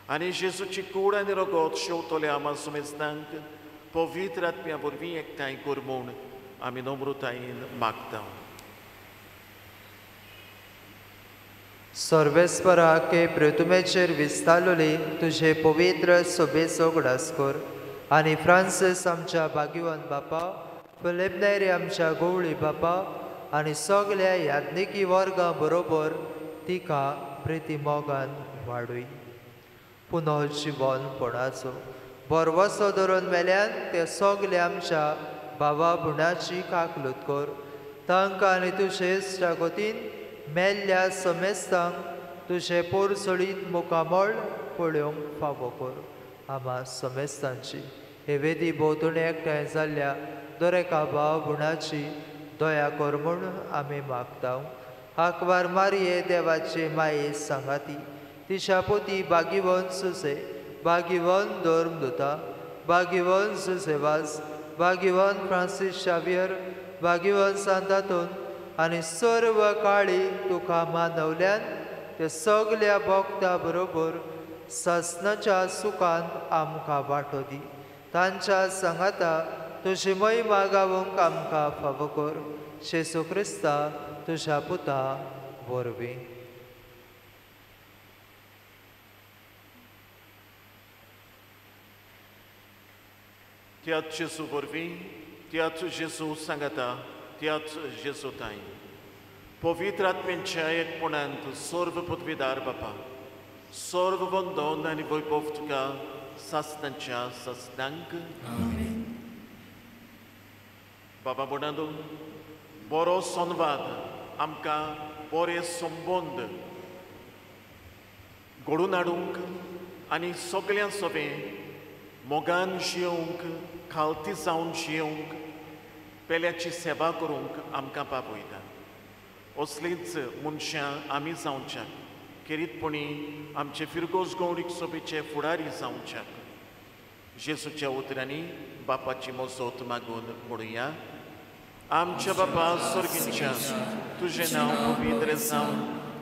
आनी जेजूची कूड आनी रगत शेवतले आमा सुमेस्तांक पवित्र आत्म्या वरवीं एकठांय कर म्हूण आमी नम्रतायेन मागता. सर्वेस्परा के प्रितुमेचेर विस्तारलोली तुझे पवित्र सोबेचो उगडास कर आनी फ्रांसीस आमच्या भाग्यवान बापा, फिलीप नेरी आमच्या गोवळी बापा आनी सगल्या याज्ञिकी वर्गां बरोबर तिका प्रिती मोगान वाडूय. पुनर्जिवनपणाचो बरवसो धरून मेल्यान ते सगले आमच्या भावा भुणाची काकलूत कर. तांकां आनी तुजे इश्टागतीन मेल्ल्या समेस्तांक तुजें पोरसोळीत मुखामळ पळोवंक फावो कर. आमा समेस्तांची हे वेदी भोंवतणी एकठांय जाल्ल्या दरेका भाव भुणाची दया कर म्हूण आमी मागता. आंकवार मारये देवाचे माये सांगाती तिच्या पोती भागीवन सुसे, भागीवन धर्मदुता, भागीवन सुसेवास, भागीवन फ्रांसीस शावियर, भागीवन सांतातून आनी सर्व काळी तुका मानवल्यान ते सगल्या भोक्ता बरोबर सासनाच्या सुखान आमकां वांटो दी. तांच्या सांगाता तुजी महिमा गावंक आमकां फावो कर. जेजू क्रिस्ता तुज्या पुता वरवीं. त्याच जेजू वरवीं, त्याच जेजू सांगाता, त्याच जेजू ताई पवित्र आत्म्यांच्या एकपणांत सर्व पदवीदार बापा, सर्व वंदन आनी वैभव तुका सासनाच्या सासनांक. बाबा म्हणून बरो संवाद आमकां बरे संबंद घडोवन हाडूंक आनी सगळ्यां सोबें मोगान जियोवंक, खालती जावन जियोवंक, पेल्याची सेवा करूंक आमकां पावयता. असलींच मनशां आमी जावच्याक खेरीतपणी आमचे फिरगोज गौरीक सोबेचे फुडारी जावच्याक जेजूच्या उतरांनी बापाची मजत मागून म्हणुया. आमच्या बापा स्वर्गींच्या तुजें नांव पवित्र जावं,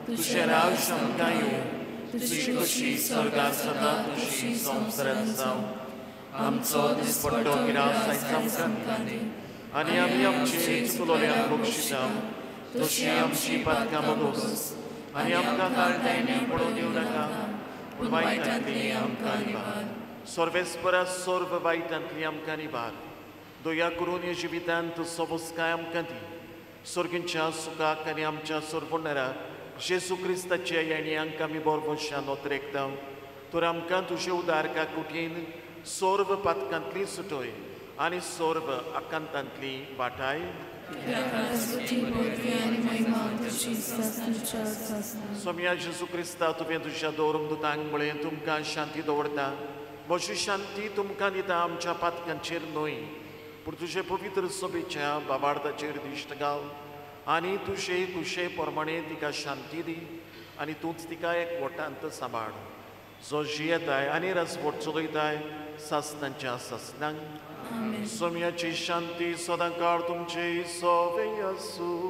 तुजें राज आमकां येवं, तुजी खोशी स्वर्गार जाता तशी संवसारांत जावं. आमचो दिसपट्टो गिरास आयज आमकां दी आनी आमी आमचे चुकलोल्यांक बक्षिता तशी आमची पातकां बगोस आनी आमकां काळटायनी पडून दिवं नाका, पूण वायटांतली आमकां निवार. सर्वेस्परा सर्व वायटांतली आमकां निवार. दया करून ह्या जिवितांत सोबसकाय आमकां दी. सर्गींच्या सुखाक आनी आमच्या सर्वोनराक जेजू क्रिस्ताच्या येण्यांक आमी बरवशान नोतरेकता. तर आमकां तुजे उदारका कुटीन सर्व पातकांतली सुटय आनी सर्व आकांतांतली वाटाय. सोम्या जेजू क्रिस्ता, तुवें तुज्या दवरूंक दुतांक म्हळें, तुमकां शांती दवरता, म्हजी शांती तुमकां दिता, आमच्या पातकांचेर न्हय पूण तुजे पवित्र सभेच्या बाबार्थाचेर दिश्ट घाल आनी तुजे कुशे प्रमाणे तिका शांती दी आनी तूंच तिका एक वटांत सांबाळ, जो जियेताय आनी राजवट चलयताय सासनांच्या सासनांक. सोम्याची शांती सदां काळ तुमचे सोवे आसूं.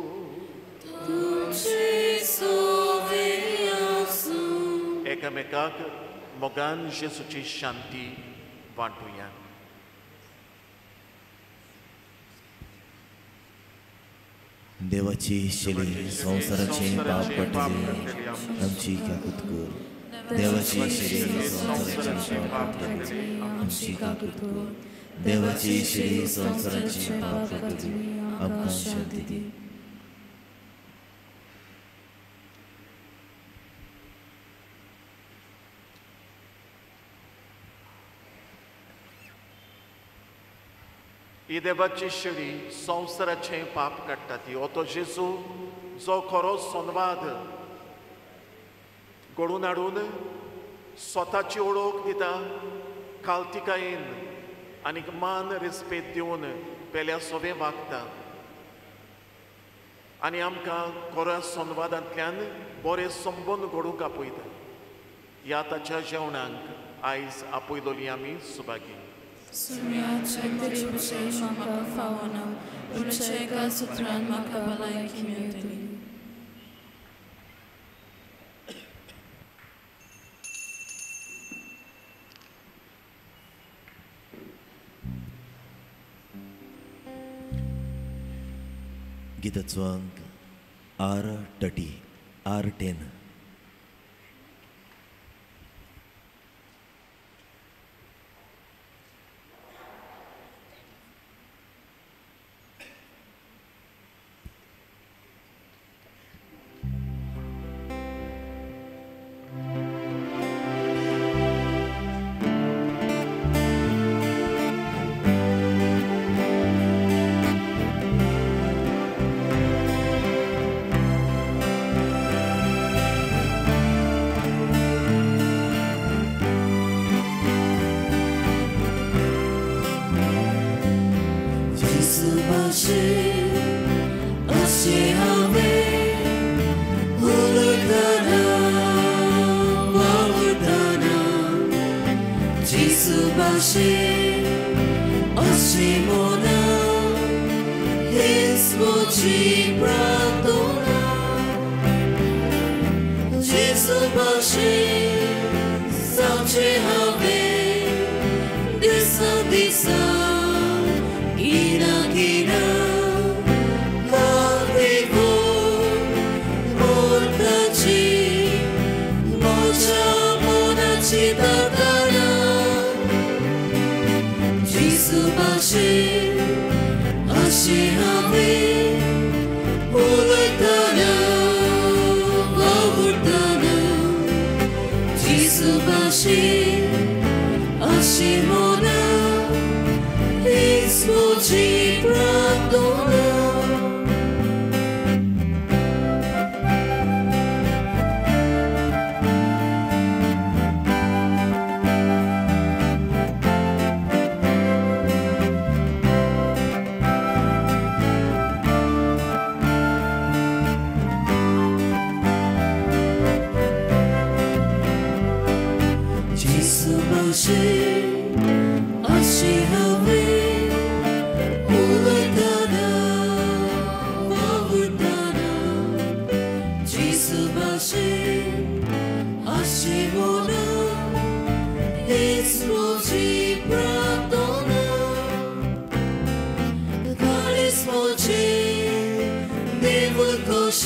एकामेकाक मोगान जेजूची शांती वांटुया. देवाची शेली संवसाराचे पाप काडटली आमची काकूत कर. देवाची शेली संवसाराचे पाप काडटली आमची काकूत कर. देवाची शेली संवसाराचे पाप काडटली आमकां शांती दी. ही देवाची शेळी संवसाराचें पाप काडटा ती. हो तो जेजू जो खरो संवाद घडोवन हाडून स्वताची ओळख दिता, खालतिकायेन आनी मान रेस्पेद दिवन पेल्या सोवें वागता आनी आमकां खऱ्या संवादांतल्यान बरे संबंद घडोवंक आपयता. ह्या ताच्या जेवणाक आयज आपयलोली आमी सुभागी. गिताचो अंक R30 R10.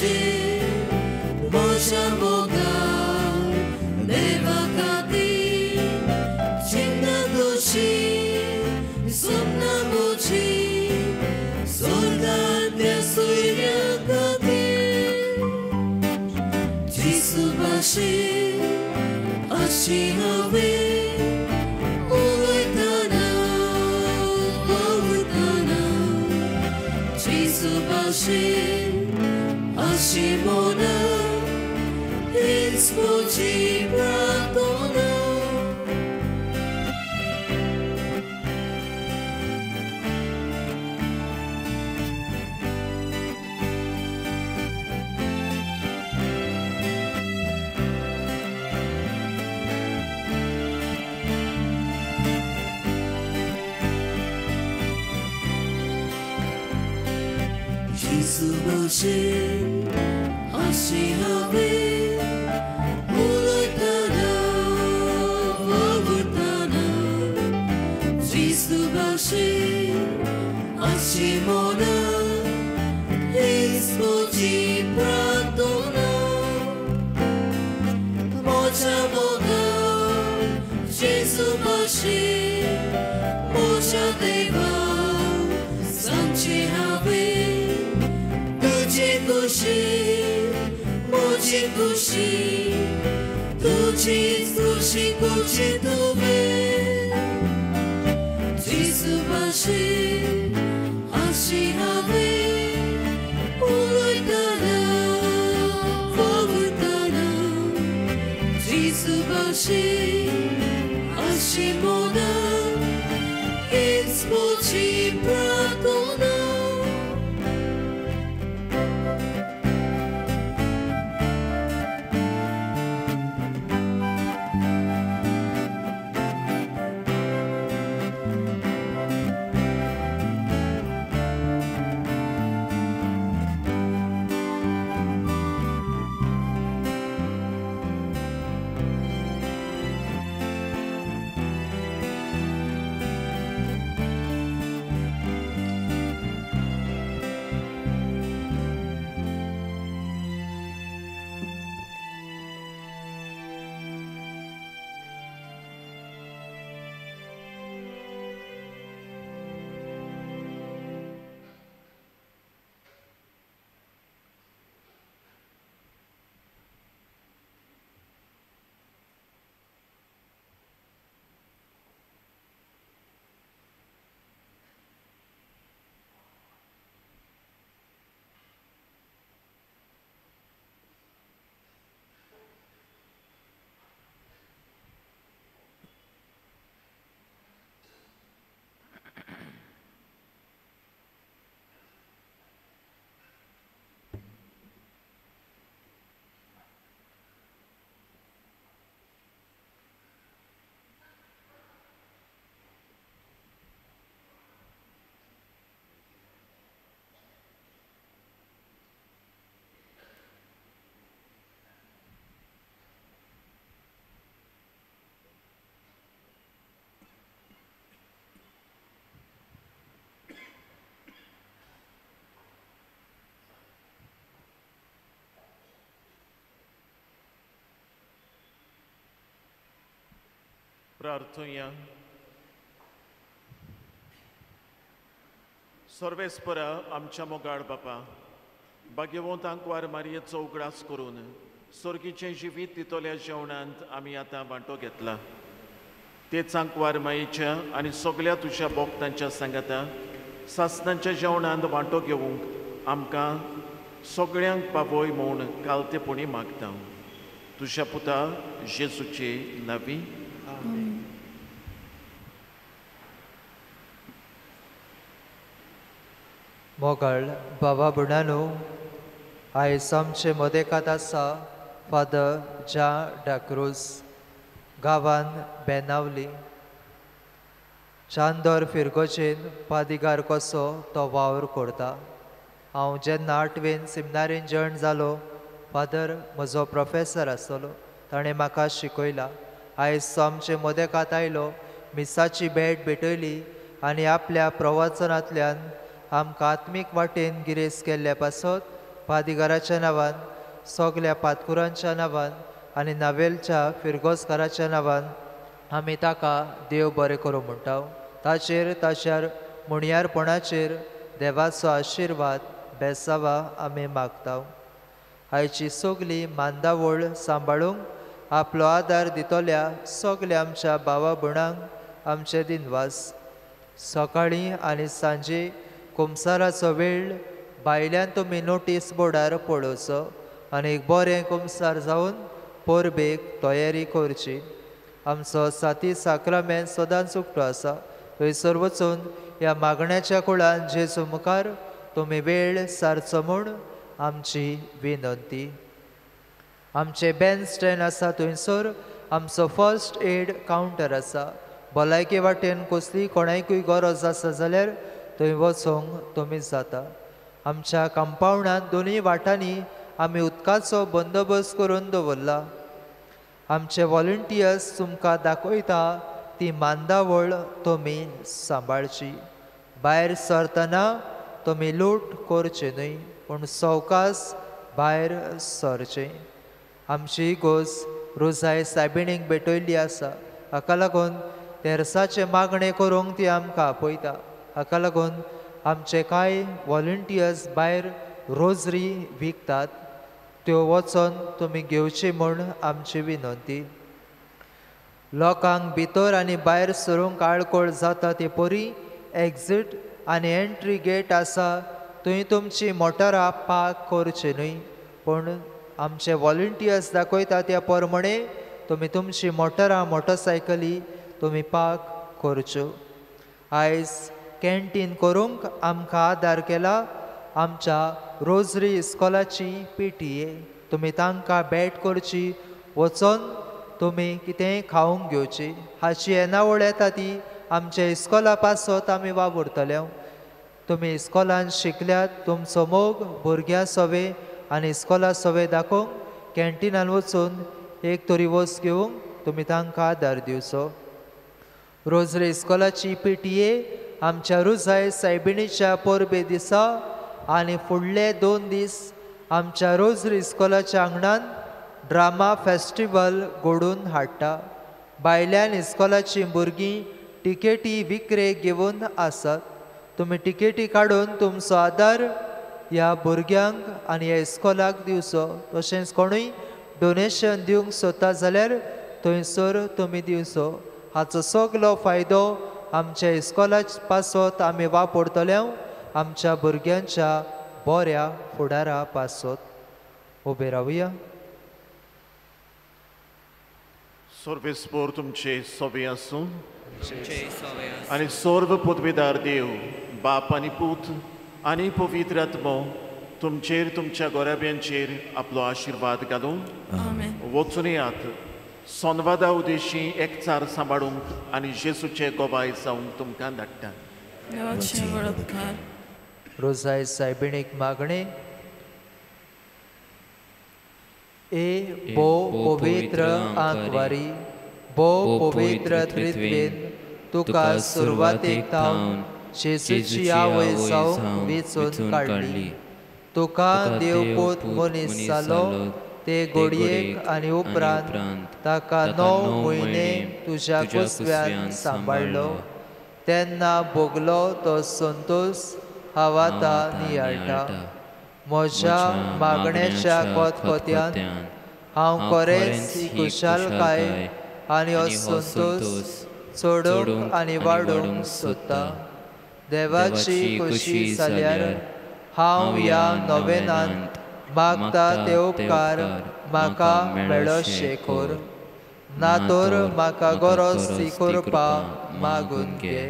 भाशेन म्हज्या मोगान देवा खातीर चिंता तुजी सपनां म्हजीं स्वर्गांतल्या सोयऱ्यां खातीर जेजू भाशेन अशी हांवें उलयतना वावुरतना जेजू भाशेन अशी मना हीच म्हजी प्रार्थना. जेजू भाशेन अशी हांवें उलयतना वावुरतना जेजू भाशेन अशी मना हीच म्हजी प्रार्थना. म्हज्या मोगान जेजू भाशेन म्हज्या देवा सांगचें हांवें तुजी खुशी म्हजी खुशी तुजीच खुशी करची तुवें जेजू भाशेन अशी हांवें उलयतना वावुरतना जेजू भाशेन अशी मना हीच म्हजी प्रार्थना. प्रार्थुया. सर्वेस्परा आमच्या मोगाळ बापा, भाग्यवंत आंकवार मारयेचो उगडास करून सर्गीचें जिवीत दितल्या जेवणांत आमी आतां वांटो घेतला. तेच आंकवार मायेच्या आनी सगल्या तुज्या भक्तांच्या सांगाता सासणाच्या जेवणांत वांटो घेवंक आमकां सगळ्यांक पावय म्हूण कालतेपणी मागता. तुज्या पुता जेजूचे नांवी. मोगाळ बाबा भयणांनो, आयज आमचे मदेकात आसा फादर ज्यां डाक्रूज, गांवान बेनावली. चांदोर फिरगोजेन पादिगार कसो तो वावर करता. हांव जेन्ना आठवेन सिमनारीन जॉयन जालो, फादर म्हजो प्रोफेसर आसलो, ताणें म्हाका शिकयला. आयज तो आमचे मदेकात आयलो, मिसाची भेट भेटयली आनी आपल्या प्रवचनांतल्यान आमकां आत्मीक वाटेन गिरेस्त केल्ल्या पासत पादिगाराच्या नांवान, सगल्या पातकुरांच्या नांवान आनी नावेलच्या फिरगोजकाराच्या नांवान आमी ताका देव बरें करूं म्हणटा. ताचेर ताच्या मुणयारपणाचेर देवाचो आशिर्वाद बेसावा आमी मागता. आयची सगली मांदावळ सांबाळूंक आपलो आदार दितल्या सगल्या आमच्या भावा भयणांक आमचे दिनवास. सकाळीं आनी सांजे कुमसाराचो वेळ भायल्यान तुमी नोटीस बोर्डार पळोवचो आनी एक बरें कुमसार जावन परबेक तयारी करची. आमचो साती साक्रामेंत सदांच उक्तो आसा, थंयसर वचून ह्या मागण्याच्या कुळान जेजू मुखार तुमी वेळ सारचो म्हूण आमची विनंती. आमचे बँड स्टँड आसा थंयसर आमचो फर्स्ट एड कावंटर आसा. भलायके वाटेन कसली कोणाकूय गरज आसा जाल्यार थंय वचूंक तुमी जाता. आमच्या कंपावंडांत दोनूय वाटांनी आमी उदकाचो बंदोबस्त करून दवरला. आमचे वॉलंटियर्स तुमकां दाखयता ती मांदावळ तुमी सांबाळची. भायर सरतना तुमी लूट करचे न्हय, पूण सवकास भायर सरचें. आमची इगोर्ज रोजाय सायबिणीक भेटयल्ली आसा, हाका लागून तेर्साचें मागणें करूंक ती आमकां आपयता. हाका लागून आमचे कांय वॉलंटियर्स भायर रोजरी विकतात, त्यो वचोन तुमी घेवची म्हूण आमची विनंती. लोकांक भितर आनी भायर सरूंक आडखळ जाता ते परी एक्झीट आनी एंट्री गेट आसा, थंय तुमची मोटरां पार्क करची न्हय, पूण आमचे वॉलंटियर्स दाखयता त्या प्रमाणे तुमी तुमची मोटरां मोटरसायकली तुमी पार्क करच्यो. आयज कॅन्टीन करूंक आमकां आदार केला आमच्या रोजरी इस्कॉलाची PTA. तुमी तांकां भेट करची, वचोन तुमी कितेंय खावंक घेवची. हाची येणावळ येता ती आमच्या इस्कॉला पासत आमी वावुरतले. तुमी इस्कॉलान शिकल्यात, तुमचो मोग भुरग्यां सवे आनी इस्कॉला सवे दाखोवंक कॅन्टिनान वचून एक तरी वस्त घेवंक तुमी तांकां आदार दिवचो. रोजरी इस्कॉलाची PTA आमच्या रोजाय सायबिणीच्या परबे दिसा आनी फुडले 2 दीस आमच्या रोजरी इस्कॉलाच्या आंगणान ड्रामा फेस्टिवल घडोवन हाडटा. भायल्यान इस्कॉलाचीं भुरगीं टिकेटी विकरे घेवन आसात. तुमी टिकेटी काडून तुमचो आदार ह्या भुरग्यांक आनी ह्या इस्कॉलाक दिवचो. तशेंच कोणूय डोनेशन दिवंक सोदता जाल्यार थंयसर तुमी दिवचो. हाचो सगलो फायदो आमच्या इस्कॉला पासत आमी वापरतले, आमच्या भुरग्यांच्या बऱ्या फुडारा पासत. उबे रावया. सर्वेस्पोर तुमचे सोबे आसूं आनी सर्व पदवेदार देव बाप आनी पूत आनी पवित्र आत्मो तुमचेर तुमच्या गोराब्यांचेर आपलो आशिर्वाद घालूं. वचून येयात संवादा उद्देशी एकचार सांबाळूंक आनी जेसूचे गोवाय जावंक तुमकां धाडटा. रोजाय सायबिणीक मागणें. ए बो पवित्र आंकवारी, बो पवित्र त्रित्वेन तुका सुरवातेक थावन जेजूची आवय जावंक वेंचून काडली. तुका देवपूत मनीस जालो ते घोडयेक आनी उपरांत ताका 9 म्हयने तुज्या कुसव्यान सांबाळ्ळो. तेन्ना भोगलो तो संतोश हांव आतां नियाळटा. म्हज्या मागण्याच्या खतखत्यान हांव खरेंच ही खुशालकाय आनी हो संतोश चडोवंक आनी वाडोवंक सोदता. देवाची खोशी जाल्यार हांव ह्या नोवेनांत मागता ते उपकार म्हाका मेळोशे कर, ना तर म्हाका गरज ती करपा मागून घे.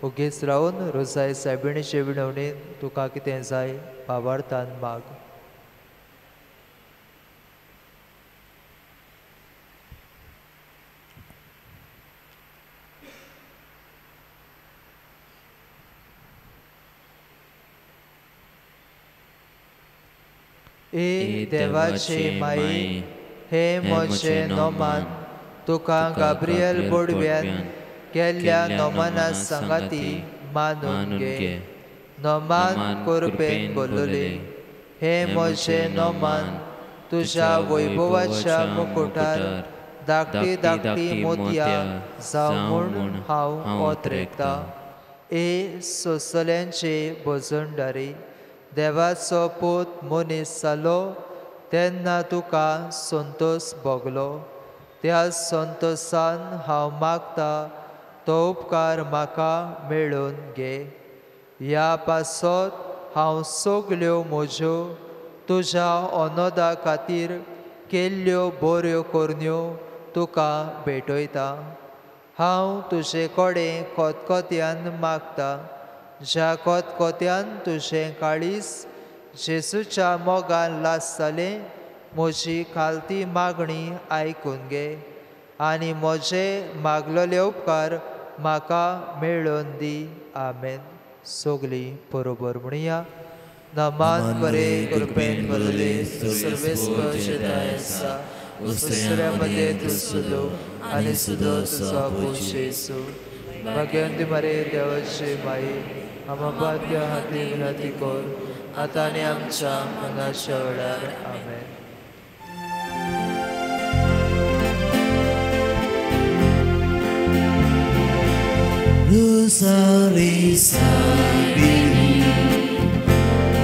ओगीच रावन रोजाय सायबिणीचे विनवणेन तुका कितें जाय भावार्थान माग. ए देवाचे माई, हे म्हजें नोमान तुका गाब्रियल बोडव्यान केल्ल्या नोमाना सांगाती मानून घे. नोमान कृपेन बोलले, हे म्हजें नोमान तुज्या वैभवाच्या मुकुटार धाकटी धाकटी मोतयां जावं म्हूण हांव ओतरेकतां. ए सोंसल्यांचे भजणदारी, देवाचो पूत मनीस जालो तेन्ना तुका संतोस भोगलो. त्या संतोसान हांव मागता तो उपकार म्हाका मेळोवन घे. ह्या पासत हांव सगल्यो म्हज्यो तुज्या अनोदा खातीर केल्ल्यो बऱ्यो करण्यो तुका भेटयता. हांव तुजे कडेन खतखत्यान मागता, ज्या खतखत्यान तुजें काळीज जेजूच्या मोगान लासतलें, म्हजी खालती मागणी आयकून घे आनी म्हजे मागलेले उपकार म्हाका मेळोवन दी. आमेन. सगळीं बरोबर म्हणया. नमान बरे कृपेन भरले सर्वेस्पर आसा, दुसऱ्या मदें तूं सुदो आनी सुदो तुजो पूत जेजू. भाग्यवंती मरे देवाची माई, आमकां भाग्य हाती विनंती कर आतां आनी आमच्या मनाच्या वेळार. आमेन. Rosary Sabini,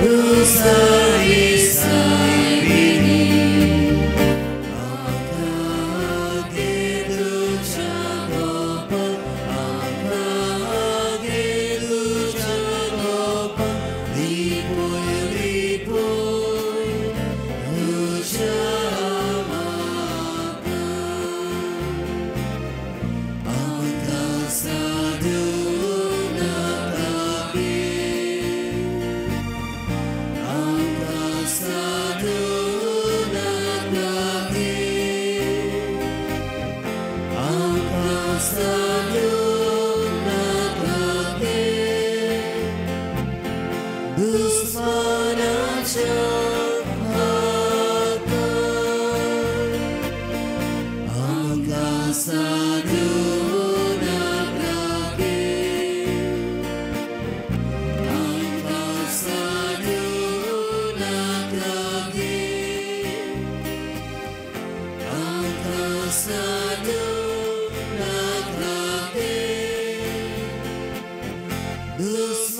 Rosary Sabini, This